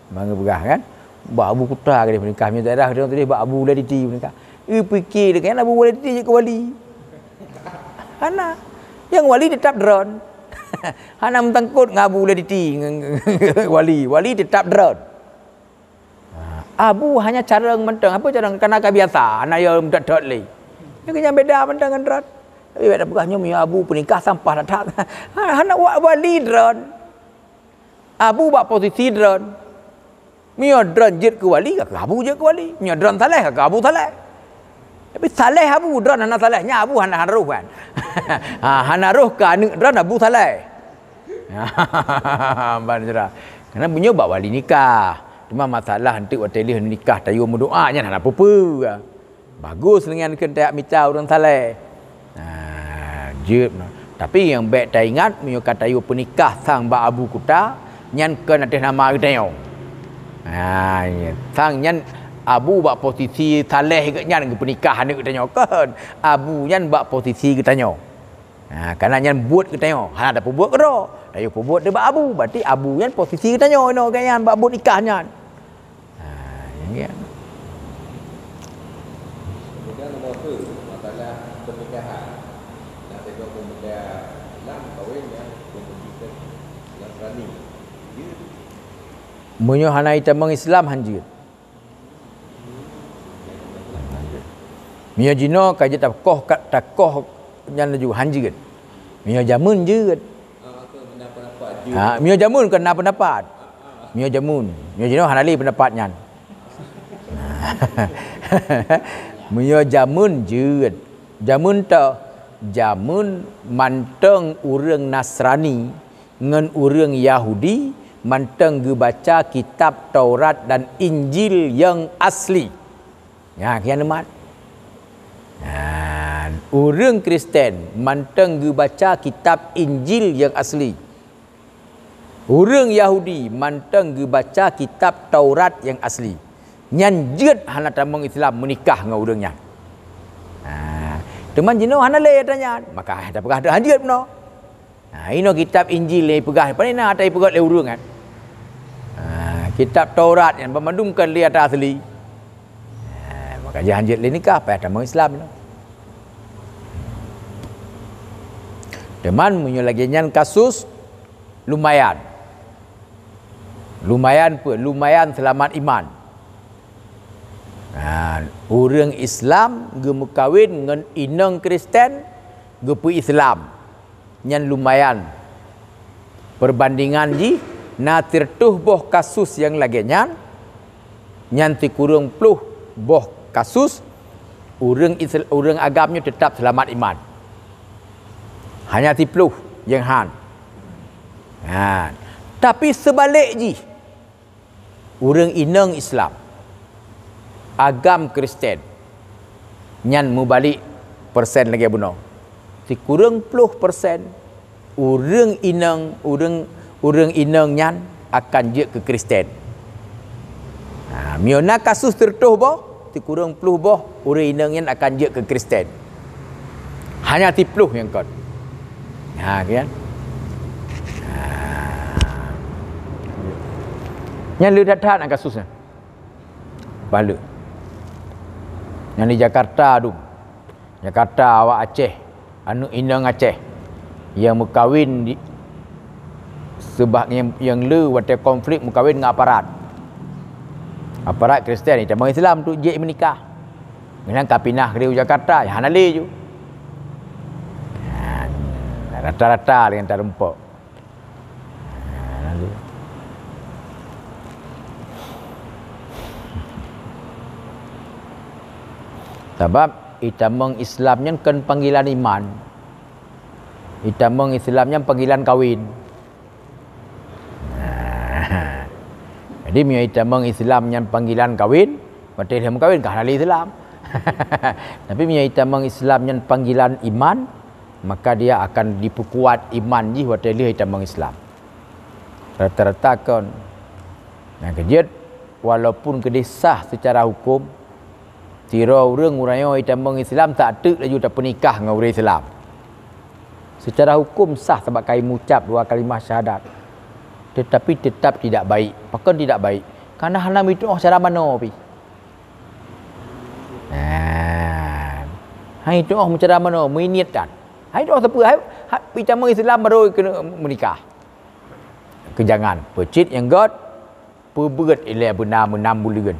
Mangga peugah kan? Bak Abu Kuta keudeh peunikah. Meunyoe daerah keudeh tuléh bak Abu Wulaiditi peunikah. Ih, pike deungon Abu Wulaiditi jeuet keu wali. Hana. Nyang wali teutap droe. Hana meusangkot ngon Abu Wulaiditi, ngon wali. Wali teutap droe. Ha, Abu hanya carông mantong. Apa carông? Kana ka biasa, hana yo meutot-tot lé. Nyan beda mantong ngon droe. Tapi bèk tapeugah nyoe meunyoe Abu peunikah sampah that-that. Ha, hana wa-, wali droe. Abu bak posisi droe. Meunyoe droe jeuet keu wali, ka keu Abu jeuet keu wali. Meunyoe droe saleh, ka keu Abu saleh. Tapi saleh Abu, droe hana saleh, nyan Abu hana, hana roh kan. Ha, hana roh keu aneuk droe Abu saleh. Ban jera. Karena meunyoe bak wali nikah. Cuma masalah enteuk watèe lheueh nikah tayue meudoa nyan hana peue-peue. Bagus nyan kheun tajak mita ureuëng saleh. Ha, jeuet meunan. Tapi nyang bèk taingat, meunyoe ka tayue peunikah sang bak Abu Kuta, nyan kon ateueh nama geutanyoe. Ha, iya. Sang nyan Abu bak posisi saleh geuh nyan geupeunikah aneuk geutanyoe kon. Abu nyan bak posisi geutanyoe. Ha, karena nyan buet geutanyoe, hana tapeubuet keudroe. Tayue peubuet dibak Abu, berarti Abu nyan posisi geutanyoe inoe geuh nyan bak buet nikah nyan. Ha, ya. Kemudian nombor tu, masalah pernikahan. Nak tengok pemuda Islam kahwin dengan pemuda Nasrani. Dia Meunyoe hana itamong Islam, hanjeuet. Meunyoe jinoe ka jeuet takoh, ka, takoh nyan laju, hanjeuet. Meunyoe jameun, jeuet. Ha, meunyoe jameun, kon na peundapat. Meunyoe jameun, meunyoe jinoe hana lé peundapat nyan. Meunyoe jameun jeuet, jameun toh, jameun mantong ureuëng Nasrani ngon ureuëng Yahudi mantong geubaca kitab Taurat dan Injil nyang asli. Nyan kian umat. Nah, ureuëng Kristen mantong geubaca kitab Injil nyang asli. Ureuëng Yahudi mantong geubaca kitab Taurat nyang asli. Nyan jeuet hana tamong Islam meunikah ngon ureuëng nyan. Ha, teuma jinoe hana lé ata nyan, maka tapeugah hanjeuet bunoe. Ha, inoe kitab Injil nyang ipeugah, pane na ata ipeugah lé ureuëng kan. Ha, kitab Taurat nyan banmandum kon lé ata asli. Ha, maka jih hanjeuet lé nikah, payah tamong Islam inoe. Teuma meunyoe lagée nyan kasus, lumayan. Lumayan peue? Lumayan seulamat iman. Nah, ureuëng Islam geumeukawen ngon inong Kristen geupeu-Islam. Nyan lumayan. Perbandingan jih na sireutôh boh kasus nyang lagée nyan, nyan sikureueng ploh boh kasus, ureuëng Isra-, ureuëng agam nyoe teutap seulamat iman. Hanya siploh nyang han. Nah, tapi seubalek jih, ureuëng inong Islam, agam Kristen, nyan meubalek persen lagée bunoe. Sikureueng ploh persen ureuëng inong, ureuëng, ureuëng inong nyan akan jeuet keu Kristen. Ha, meunyoe na kasus sireutoh boh, sikureueng ploh boh ureuëng inong nyan akan jeuet keu Kristen. Hanya siploh nyang kon. Ha, kan? Ha. Nyan le that-that na kasus nyan. Baleue. Nyan di Jakarta dum. Jakarta awak Aceh, aneuëk inong Aceh nyang meukawen di, seubab nyang, nyang le watée konflik meukawen ngon aparat. Aparat Kristen, itamong Islam tu jeuet meunikah. Meunan ka pinah keudeh u Jakarta, hana lé ju. Rata-rata lagée tarumpok. Sabab itamong Islam nyan kon panggilan iman. Itamong Islam nyan panggilan kawin. Jadi meunyoe itamong Islam nyan panggilan kawin, watée lheueh meukawen ka hana lé Islam. Tapi meunyoe itamong Islam nyan panggilan iman, maka dia akan dipeukuat iman jih watée lheueh itamong Islam. Rata-rata kon. Nyang keujeuet, walaupun keudeh sah seucara huköm, sidroe ureuëng uroe nyoe itamong Islam, tak teuk laju tapeunikah ngon ureuëng Islam. Seucara huköm sah sabab ka imucab dua kalimah syahadat, teutapi teutap tidak baik. Pakon tidak baik? Karena hana meutuoh cara manoe pih. Nah, hai tuoh meucara manoe, meuniet tan. Hai tuoh sapeue, hai, ha, itamong Islam baru keuneuk meunikah. Keujangan, peucit nyang göt, peubeuet ilée beuna meunam buleuen.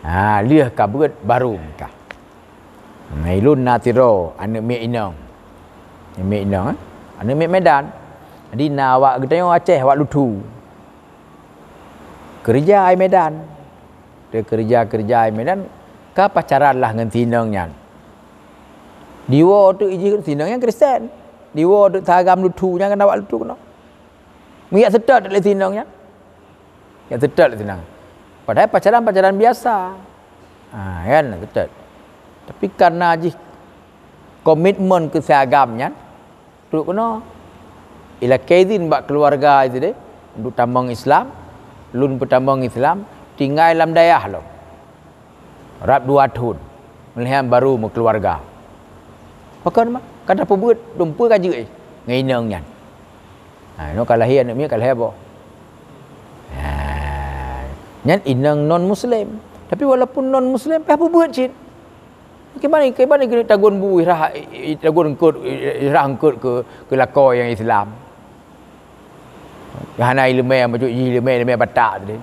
Ha, lheueh ka beuet baru meunikah. Nah, ilôn na sidroe aneuëk miet inong. Miet inong, eh? Aneuëk miet Medan. Jadi na awak geutanyoe Aceh, awak Lutu. Keureuja ai Medan. Dia keureuja-keureuja ai Medan, ka pacaran lah ngon si inong nyan. Diwoe teuk jih si inong nyan Kristen. Diwoe teuk si agam Lutu nyan, kan awak Lutu keunoe. Meujak seutôt lé si inong nyan. Jak seutôt lé si inong. Padahai pacaran-pacaran biasa. Ha, kan, seutôt. Tapi karena jih komitmen keu si agam nyan, trok keunoe. Ilakée idhin bak keuluwarga itu deh, untuk tamong Islam, lôn peutamong Islam, tinggai lam dayah lom. Rab dua thon, meulihan baru meukeuluwarga. Pakon mah, ka tapeubuet, dumpeue ka jeuet, eh, ngon inong nyan. Ha, nyoe ka lahé aneuëk miet, ka lahé boh. Ha, nyan inong non muslim. Tapi walaupun non muslim, payah peubuet cit. Kiban, kiban keuneuk tagun bu irah, tagun eungkot, irah eungkot keu, keu lakoe nyang Islam. Hana ileumé, bacut jih ileumé, ileumé Batak tadi.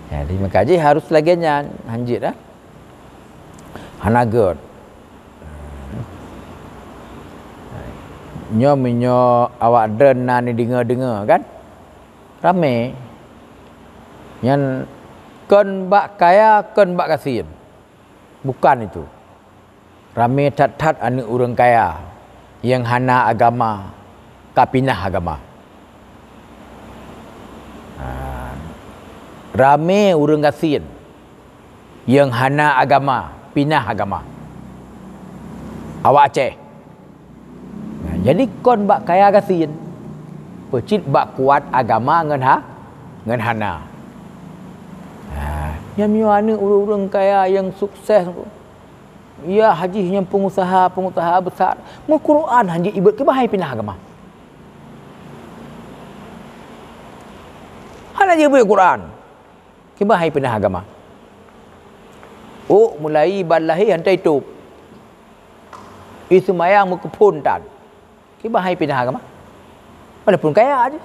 Jadi, maka jih harus lagée nyan, hanjeuet, ah. Hana göt. Nyoe meunyoe awak droen na neudeungoe-deungoe, kan? Ramé. Nyan kon bak kaya, kon bak gasien. Bukan itu. Ramé that-that aneuëk ureuëng kaya nyang hana agama ka pinah agama. Ha. Ramé ureuëng gasien nyang hana agama pinah agama. Awak Aceh. Nah, jadi kon bak kaya gasien, peucit bak kuat agama ngon ha, ngon hana. Nah, nyan meunyoe aneuëk ureuëng-ureuëng kaya nyang sukses, ya, hajih nyang pengusaha-pengusaha besar, meuquran hanjeuet ibeuet, kiban hai pinah agama. Hana jeuet ibeuet Quran. Kiban hai pinah agama. Ôk mulai ban lahé hana itôb. Iseumayang meukeuphon tan. Kiban hai pinah agama. Walaupun kaya jih.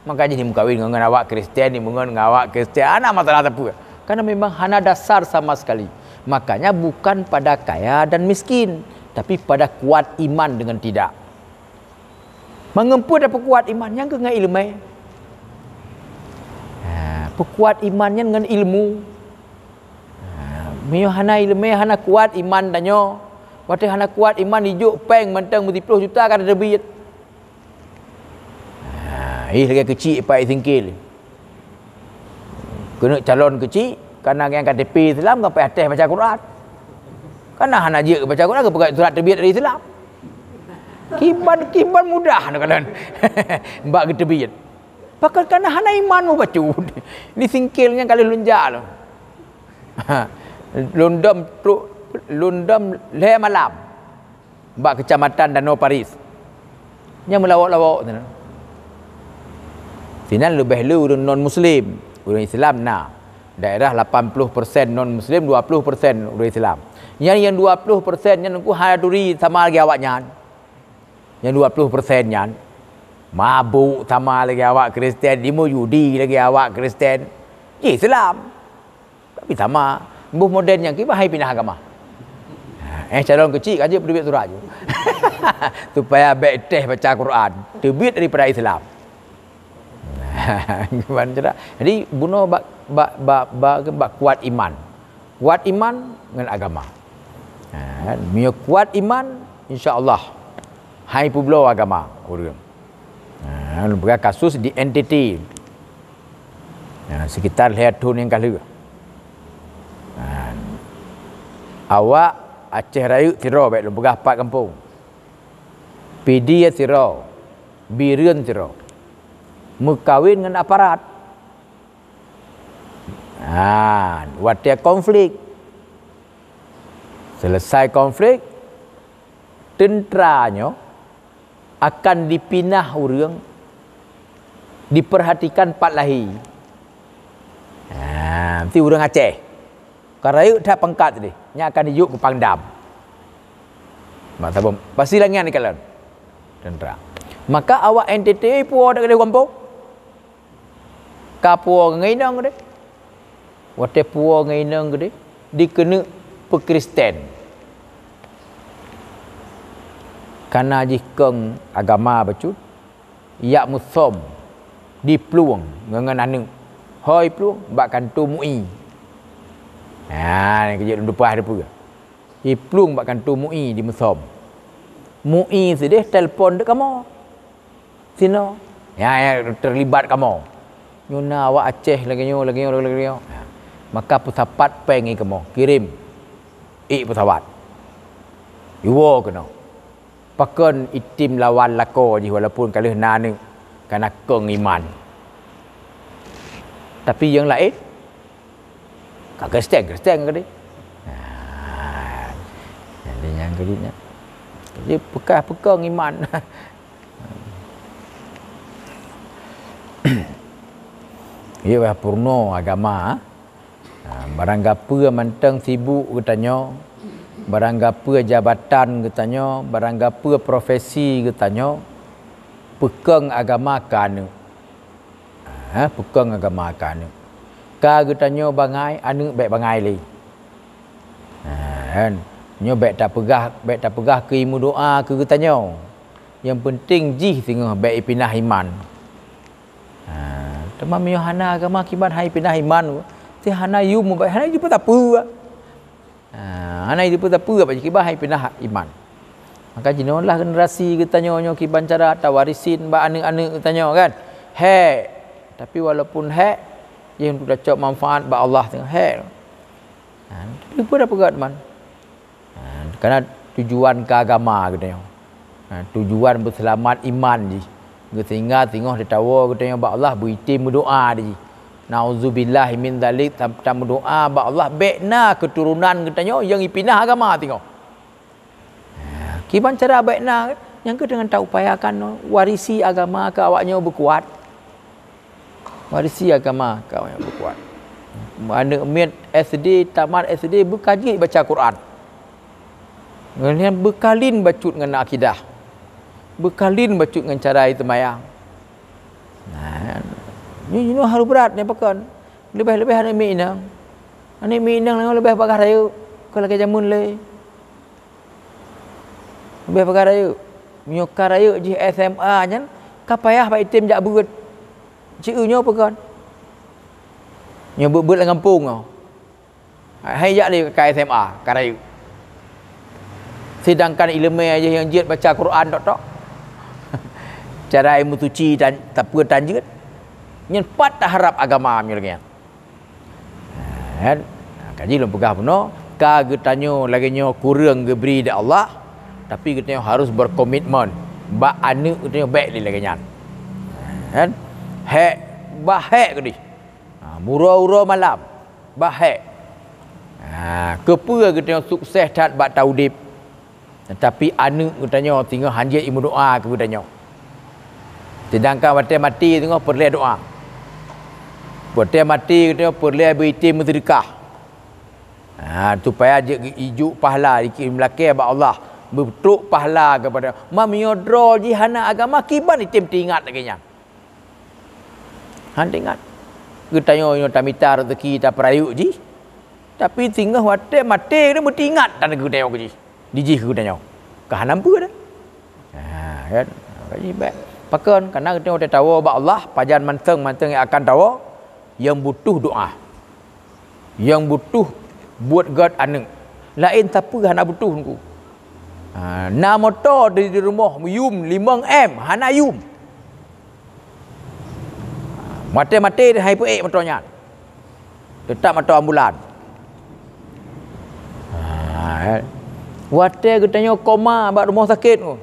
Maka jih meukawen ngon awak Kristen, ngon awak Kristen. Hana masalah sapeue. Karena memang hana dasar sama sekali. Makanya bukan pada kaya dan miskin, tapi pada kuat iman dengan tidak. Mangat peue tapeukuat iman nyang keuh ngon ileumé. Ha, Peukuat iman nyan ngon ilmu. Ha, meunyoe hana ilmu, hana kuat iman tanyoe, watée hana kuat iman, ijok péng mantong meusiploh juta ka teubiet. Ha, ih lagée keuchik pat singkil. Keuneuk calon keuchik, kana nyang K T P Islam, ka payah teh baca Quran. Kana hana jeuet baca Quran, geupeugah surat teubiet dari Islam. Kiban, kiban mudah neukalon bak geuteubiet. Pakon kana hana iman mubacut. Ni singkil nyang ka lheueh lôn jak lom. Lôn dom trok, lôn dom lhée malam bak Keucamatan Danau Paris. Nyang meulawok-lawok sinan. Sinan leubeh le ureuëng non muslim, ureuëng Islam na. Daerah lapan puluh persen non muslim, dua puluh persen ureuëng Islam. Nyan nyang dua puluh persen nyan ku hana turi sama lagée awaknyan. Nyang dua puluh persen nyan mabuk sama lagée awak Kristen, jimeujudi lagée awak Kristen. Ji Islam. Tapi sama, boh modern nyang kiban hai pinah agama. Eh, calon keuchik ka jeuet peuteubiet surat ju. Supaya bék teh baca Quran, teubiet daripada Islam. Kiban cara. Jadi bunoe bak, bak, bak, bak, bak kuat iman. Kuat iman ngon agama. Ha, meunyoe kuat iman, insya Allah hai peubloe agama ureuëng. Ha, lôn peugah kasus di N T T. Ha, sekitar lhée thon nyang ka lheueh. Ha, awak Aceh Rayeuk sidroe, bék lôn peugah pat gampông. Pidie sidroe, Bireuen sidroe. Meukawen ngon aparat. Ha, watée konflik. Selesai konflik, teuntra nyoe akan dipinah ureuëng, diperhatikan pat lahé. Ha, meusti ureuëng Aceh. Ka rayeuk that pangkat deh, nyan akan dijok keu Pangdam. Mak saboh, pasti lagée nyan dikalon. Teuntra. Maka awak N T T puwoe that keudeh gampông. Ka puwoe ngon inong keudeh. Watée puwoe ngon inong keudeh, dikeuneuk peukristen. Kana jih kong agama bacut, yak musöm, diplueng ngon, ngon aneuëk. Hôi plueng bak kantô M U I. Ha, nyan keuh jeuet lôn tupeue teupeue. Iplueng bak kantô M U I di Musöm. M U I sideh telepon dek kamoe. Sinoe. Ya, ya, terlibat kamoe. Nyoe na awak Aceh lagée nyoe, lagée nyoe, lagée nyoe. Maka peusapat péng i kamoe, kirém. Ié pesawat. Iwoe keunoe. Pakon item lawan lakoe jih walaupun ka lheueh na aneuëk, kana kong iman. Tapi nyang laén, ka Kristen, Kristen keudeh. Nah, jadi nyang keudeh nyan. Jadi peukah peukong iman. Iya bah purno agama. Ha, barang gapeue mantong sibuk geutanyoe, barang gapeue jabatan geutanyoe, barang gapeue profesi geutanyoe, peukong agama keu aneuëk. Ha, peukong agama keu aneuëk. Ka geutanyoe bangai, aneuëk bék bangai lé. Ha, kan? Nyoe bék tapeugah, bék tapeugah keu meudoá keu geutanyoe. Nyang peunteng jih singoh bék ipinah iman. Ha, teuma meunyoe hana agama kiban hai pinah iman, si hana yum, hana jipeusapeue. Ha, hana jipeusapeue bak kiban hai pinah iman. Maka jinoe lah generasi geutanyoe nyoe kiban cara tawarisin bak aneuëk-aneuëk geutanyoe kan. Hék. Tapi walaupun hék, jih untuk tacok manfaat bak Allah teuh hék. Ha, tapi peue dah peugah teuma. Ha, karena tujuan keu agama geutanyoe. Ha, tujuan beuseulamat iman jih. Geuh sehingga singoh teuh tawoe geutanyoe bak Allah beuitem meudoá di jih. Nauzubillah min dzalik, tam-, tameudoá bak Allah bék na keuturonan geutanyoe nyang ipinah agama singoh. Ha, kiban cara bék na, nyang keuh deungon taupayakan warisi agama keu awaknyoe beukuat. Warisi agama keu awaknyoe beukuat. Aneuëk miet S D, tamat S D, beukaji baca Quran. Ngon nyan beukalin bacut ngon akidah. Beukalin bacut ngon cara jiteumayang. Nah, nyoe, nyoe harôh brat nyoe pakon. Leubeh-leubeh aneuëk miet inong. Aneuëk miet inong nyoe leubeh bagah rayeuk, kon lagée jameun lé. Leubeh bagah rayeuk. Meunyoe ka rayeuk jih S M A nyan, ka payah bak item jak beuet. Ci eu nyoe peue kon? Nyoe beuet-beuet lam gampông nyoe. Hai jak lé ka S M A, ka rayeuk. Sedangkan ileumèe jih nyang jeuet baca Quran tok-tok. Cara ilmu suci tan, tapeue tan jeuet. Nyan pat taharab agama meunyoe lagèe nyan. Kan? Kaji lôn peugah bunoe, ka geutanyoe lagèe nyoe kureueng geubri di Allah, tapi geutanyoe harus berkomitmen bak aneuk geutanyoe bèk lé lagèe nyan. Kan? Hèk, bah hèk keudeh. Ha, uroe-uroe malam, bah hèk. Ha, keupeue geutanyoe sukses that bak taudeb, teutapi aneuk geutanyoe singoh hanjeuet imeudoa keu geutanyoe. Sedangkan watèe maté singoh peureulèe doa. Watèe maté geutanyoe peureulèe beuitem meuseudeukah. Ha, supaya jeuet ijuk pahala, ikirim lakèe bak Allah, beutrok pahala keupada. Meunyoe droe jih hana agama, kiban item teuingat lagèe nyan. Han teuingat. Geutanyoe nyoe tamita raseuki tapeurayeuk jih, tapi singoh watèe maté nyan meuteuingat tan geutanyoe keu jih, di jih keu geutanyoe. Ka hana peue dah. Ha, kan? Kaji bèk. Pakon? Karena geutanyoe watèe tawoe bak Allah, pajan mantong-mantong nyang akan tawoe, nyang butuh doa. Nyang butuh buet gèt aneuk. Laén sapeue hana butuh Teungku. Ha, na moto di, di rumoh yum limong M, hana yum. Maté-maté hai peuék moto nyan. Teutap moto ambulan. Ha, eh. Watèe geutanyoe koma bak rumoh sakét tu.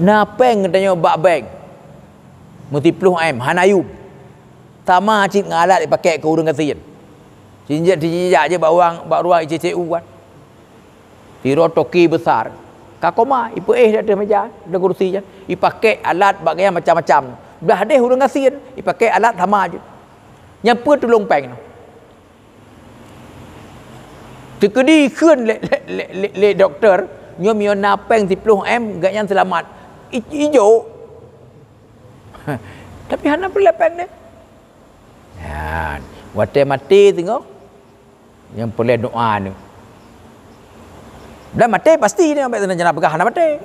Na pèng geutanyoe bak bank. Meusiploh M, hana yum. Sama cit ngon alat ipakék keu ureueng gasien. Sinjak, sinjak jih bak ruang, bak ruang I C C U kan. Sidroe toke besar. Ka koma, ipeuéh di ateueh meja, di kursi nyan. Ipakék alat bak gaya macam-macam. Blah deh ureueng gasien, ipakék alat sama jih. Nyan peue tulông pèng nyoe. Teukeudi kheun lé, lé, lé, lé, lé dokto, nyoe meunyoe na pèng siploh M, gobnyan seulamat. I-, ijok. Tapi hana peureulèe pèng deh. Nyan, watèe maté teungoh, nyang peureulèe doa nyoe. Dan maté pasti nyoe, bèk teunang jana peugah hana maté.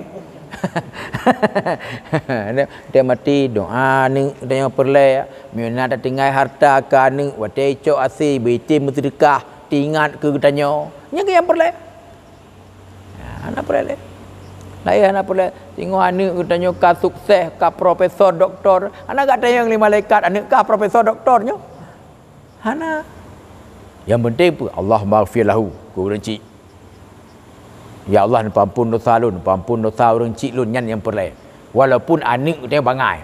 Watèe maté doa nyoe, watèe nyoe peureulèe, meunyoe na tatinggai harta keu aneuk, watèe icok asèe, beuitem meuseudeukah, teuingat keu geutanyoe. Nyan keuh nyang peureulèe. Hana peureulèe. Laén hana peureulèe. Singoh aneuk geutanyoe ka sukses, ka profesor, doktor. Hana geutanyong lé malaikat, aneuk kah profesor, doktor nyoe? Hana. Nyang penting peue? Allahummaghfir lahu, keu ureueng chik. Ya Allah, neupeuampon dosa lôn, neupeuampon dosa ureueng chik lôn, nyan nyang peureulèe. Walaupun aneuk geutanyoe bangai.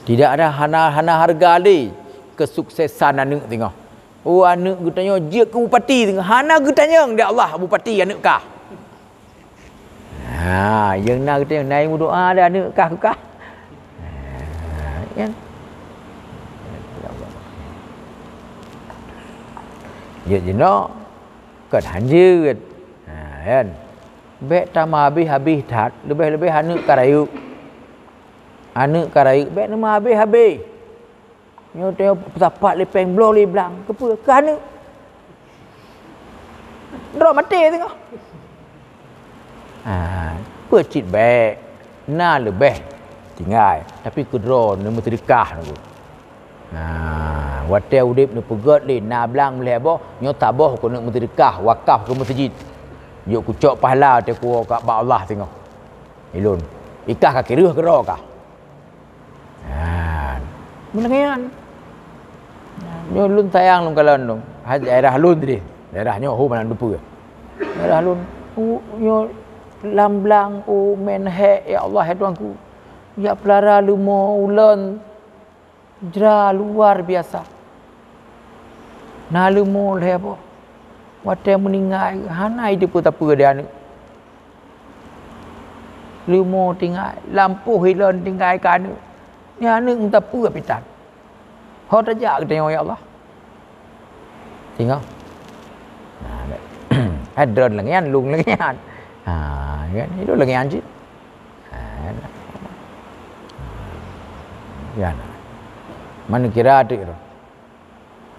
Tidak ada hana, hana hareuga lé keusuksesan aneuk singoh. Oh, aneuk geutanyoe jeuet keu bupati, hana geutanyong di Allah bupati aneuk kah. Ha, nyang na geutanyong, na meudoa dah aneuk kah keu kah. Ha, kan? Jeuet jinoe, kon hanjeuet. Ha, kan? Bèk tameuhabéh-habéh that, leubeh-leubeh aneuk ka rayeuk. Aneuk ka rayeuk, bèk neumeuhabéh-habéh. Nyoe teuh peusapat lé pèng bloe lé blang. Keupeue? Keu aneuk. Droe maté teungoh. Ha, peue cit bèk. Na leubeh tinggai, tapi keudroe neumeuseudeukah nyoe. Ha, watèe udép neupeugèt lé na blang meulhèe boh, nyoe taboh keuneuk meuseudeukah, wakaf keu meuseujid. Jok kucok pahala teuh kuwoe bak Allah teungoh. Ilôn. Ikah ka kireueh keudroe kah. Ha, meunangèe nyan. Nyoe lôn sayang lôn kalon lôn. Hai daerah lôn tadi. Daerah nyoe ho malam dupeue. Daerah lôn. U, nyoe lam blang u meuhèk, ya Allah, ya Tuhanku. Jak peulara leumo ulôn jra luar biasa. Na leumo lhèe boh. Watèe meuninggai hana jiteupeue-teupeue di aneuk. Leumo tinggai, lampôh ilôn tinggai keu aneuk. Nyan aneuk meuteupeu pitan. Ho tajak geutanyoe, ya Allah. Singoh. Nah, hai droen lagèe nyan, lôn lagèe nyan. Ha, kan? Ilôn lagèe nyan cit. Ha, kan? Ya, nah. Man kira teuk ilôn.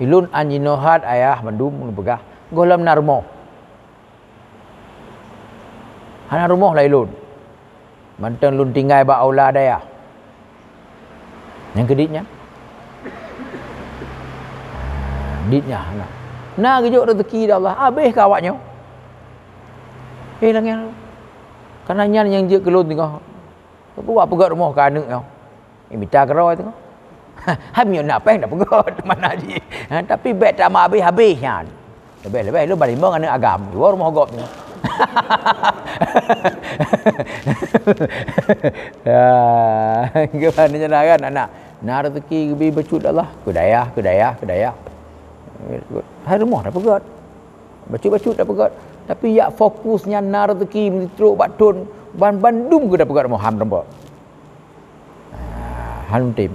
Ilôn an jinoe that ayah mandum geupeugah, gohlom na rumoh. Hana rumoh lom ilôn. Mantong lôn tinggai bak aula dayah. Nyang keudit nyan. Dit nyan na. Na geujok rezeki dari Allah, habéh keu awak nyoe. Eh, langét. Karena nyan nyang jeuet keu lôn teungoh. Buat peugöt rumoh keu aneuk nyoe. Eh, mita keudroe teungoh. Hai meunyoe na péng dak peugöt, mana jih. Ha, tapi bèk tamat habéh-habéh nyan. Leubeh-leubeh lôn balimong aneuk agam, dua rumoh gob nyoe. Ya, gimana nyan kan anak. Na rezeki geubri bacut Allah, keu dayah, keu dayah, keu dayah. Hai rumoh dak peugöt. Bacut-bacut dak peugöt. Tapi jak fokus nyan na rezeki meutrok bak thon ban bandum keu dak peugöt rumoh ham teumpok. Ah, han tem.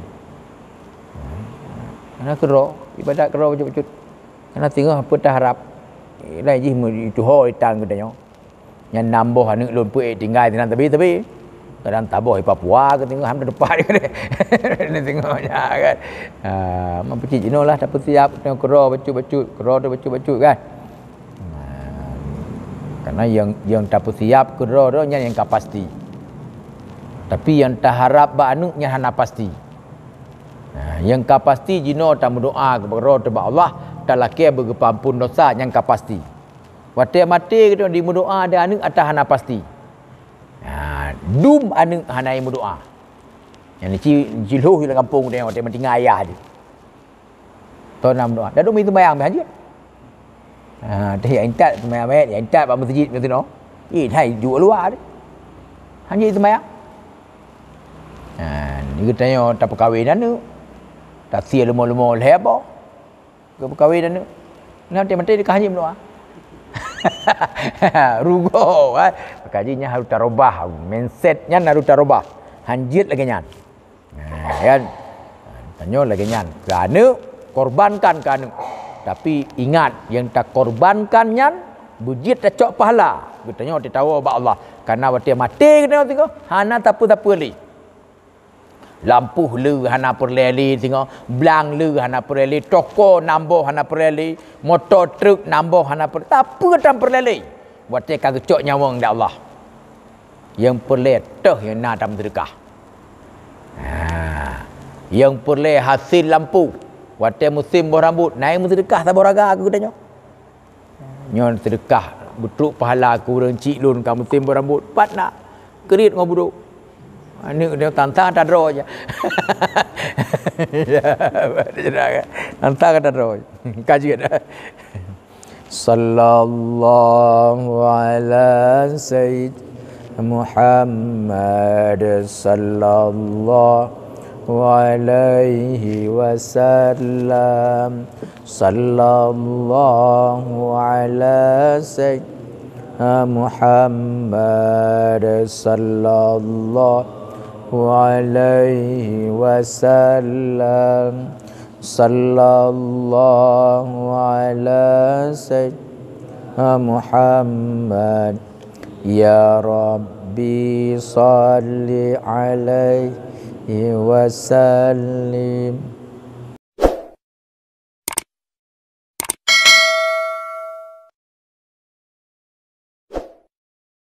Karena keudroe, ibadat keudroe bacut-bacut. Karena teungoh peutah harab. Lai jih meutuho itan geutanyoe. Nyan nam boh aneuk lôn peuék tinggai sinan tabi-tabi. Kadang taboh di Papua ke teungoh ham teumpat. Ni teungoh nyan kan. Ha, meupeue cit jinoe lah tapeusiap teungoh keudroe bacut-bacut, keudroe teuh bacut-bacut kan. Ha, karena nyang, nyang tapeusiap keudroe nyan nyang ka pasti. Tapi nyang taharab bak aneuk nyan hana pasti. Ha, nyang ka pasti jinoe tameudoa keudroe teuh bak Allah, talakée beugeupeuampon dosa nyang ka pasti. Watée maté geutanyoe dimeudoa di aneuk ata hana pasti. Ha, dum aneuk hana meudoa. Nyang ci, cilhoh lam gampông geutanyoe watée meutinggai ayah jih. Toh na meudoa. Dak dum seumayang meuhanjeuet. Ha, teuh jak intat seumayang mét, jak intat bak meuseujid meusidroe. Ih, hai jok luwa deh. Hanjeuet seumayang. Ha, ni geutanyoe tapeukawen aneuk. Tasie leumo-leumo lhée boh. Geupeukawen aneuk. Nyan maté-maté dikah jih meudoa. Rugoe, eh. Maka jih nyan harôh tarubah, mindset nyan harôh tarubah. Hanjeuet lagée nyan. Nah, kan? Tanyoe lagée nyan. Keu aneuk, korbankan keu aneuk. Tapi ingat, nyang takorbankan nyan beujeuet tacok pahala. Geutanyoe tatawoe bak Allah. Karena watée maté geutanyoe singoh, hana sapeue-sapeue lé. Lampôh le hana peureulée lé singoh, blang le hana peureulée lé, toko nam boh hana peureulée lé, moto treuk nam boh hana peureulée, sapeue tan peureulée lé. Watée ka geucok nyawöng lé Allah. Nyang peureulée teuh nyang na tameuseudeukah. Ha. Nyang peureulée hasé lampôh. Watée musém boh rambot, na nyang meuseudeukah saboh raga keu geutanyoe. Nyoe seudeukah beutrok pahala keu ureuëng chik lôn ka musém boh rambot, pat na. Kriet ngon budok. Aneuk dia tantang tadroe je. Tantang tadroe. Ka jeuet. Sallallahu ala sayyid Muhammad sallallahu alaihi wasallam. Sallallahu ala sayyidina Muhammad sallallahu alaihi wasallam. Sallallahu ala sayyidina Muhammad. Ya Rabbi salli alaihi wasallim.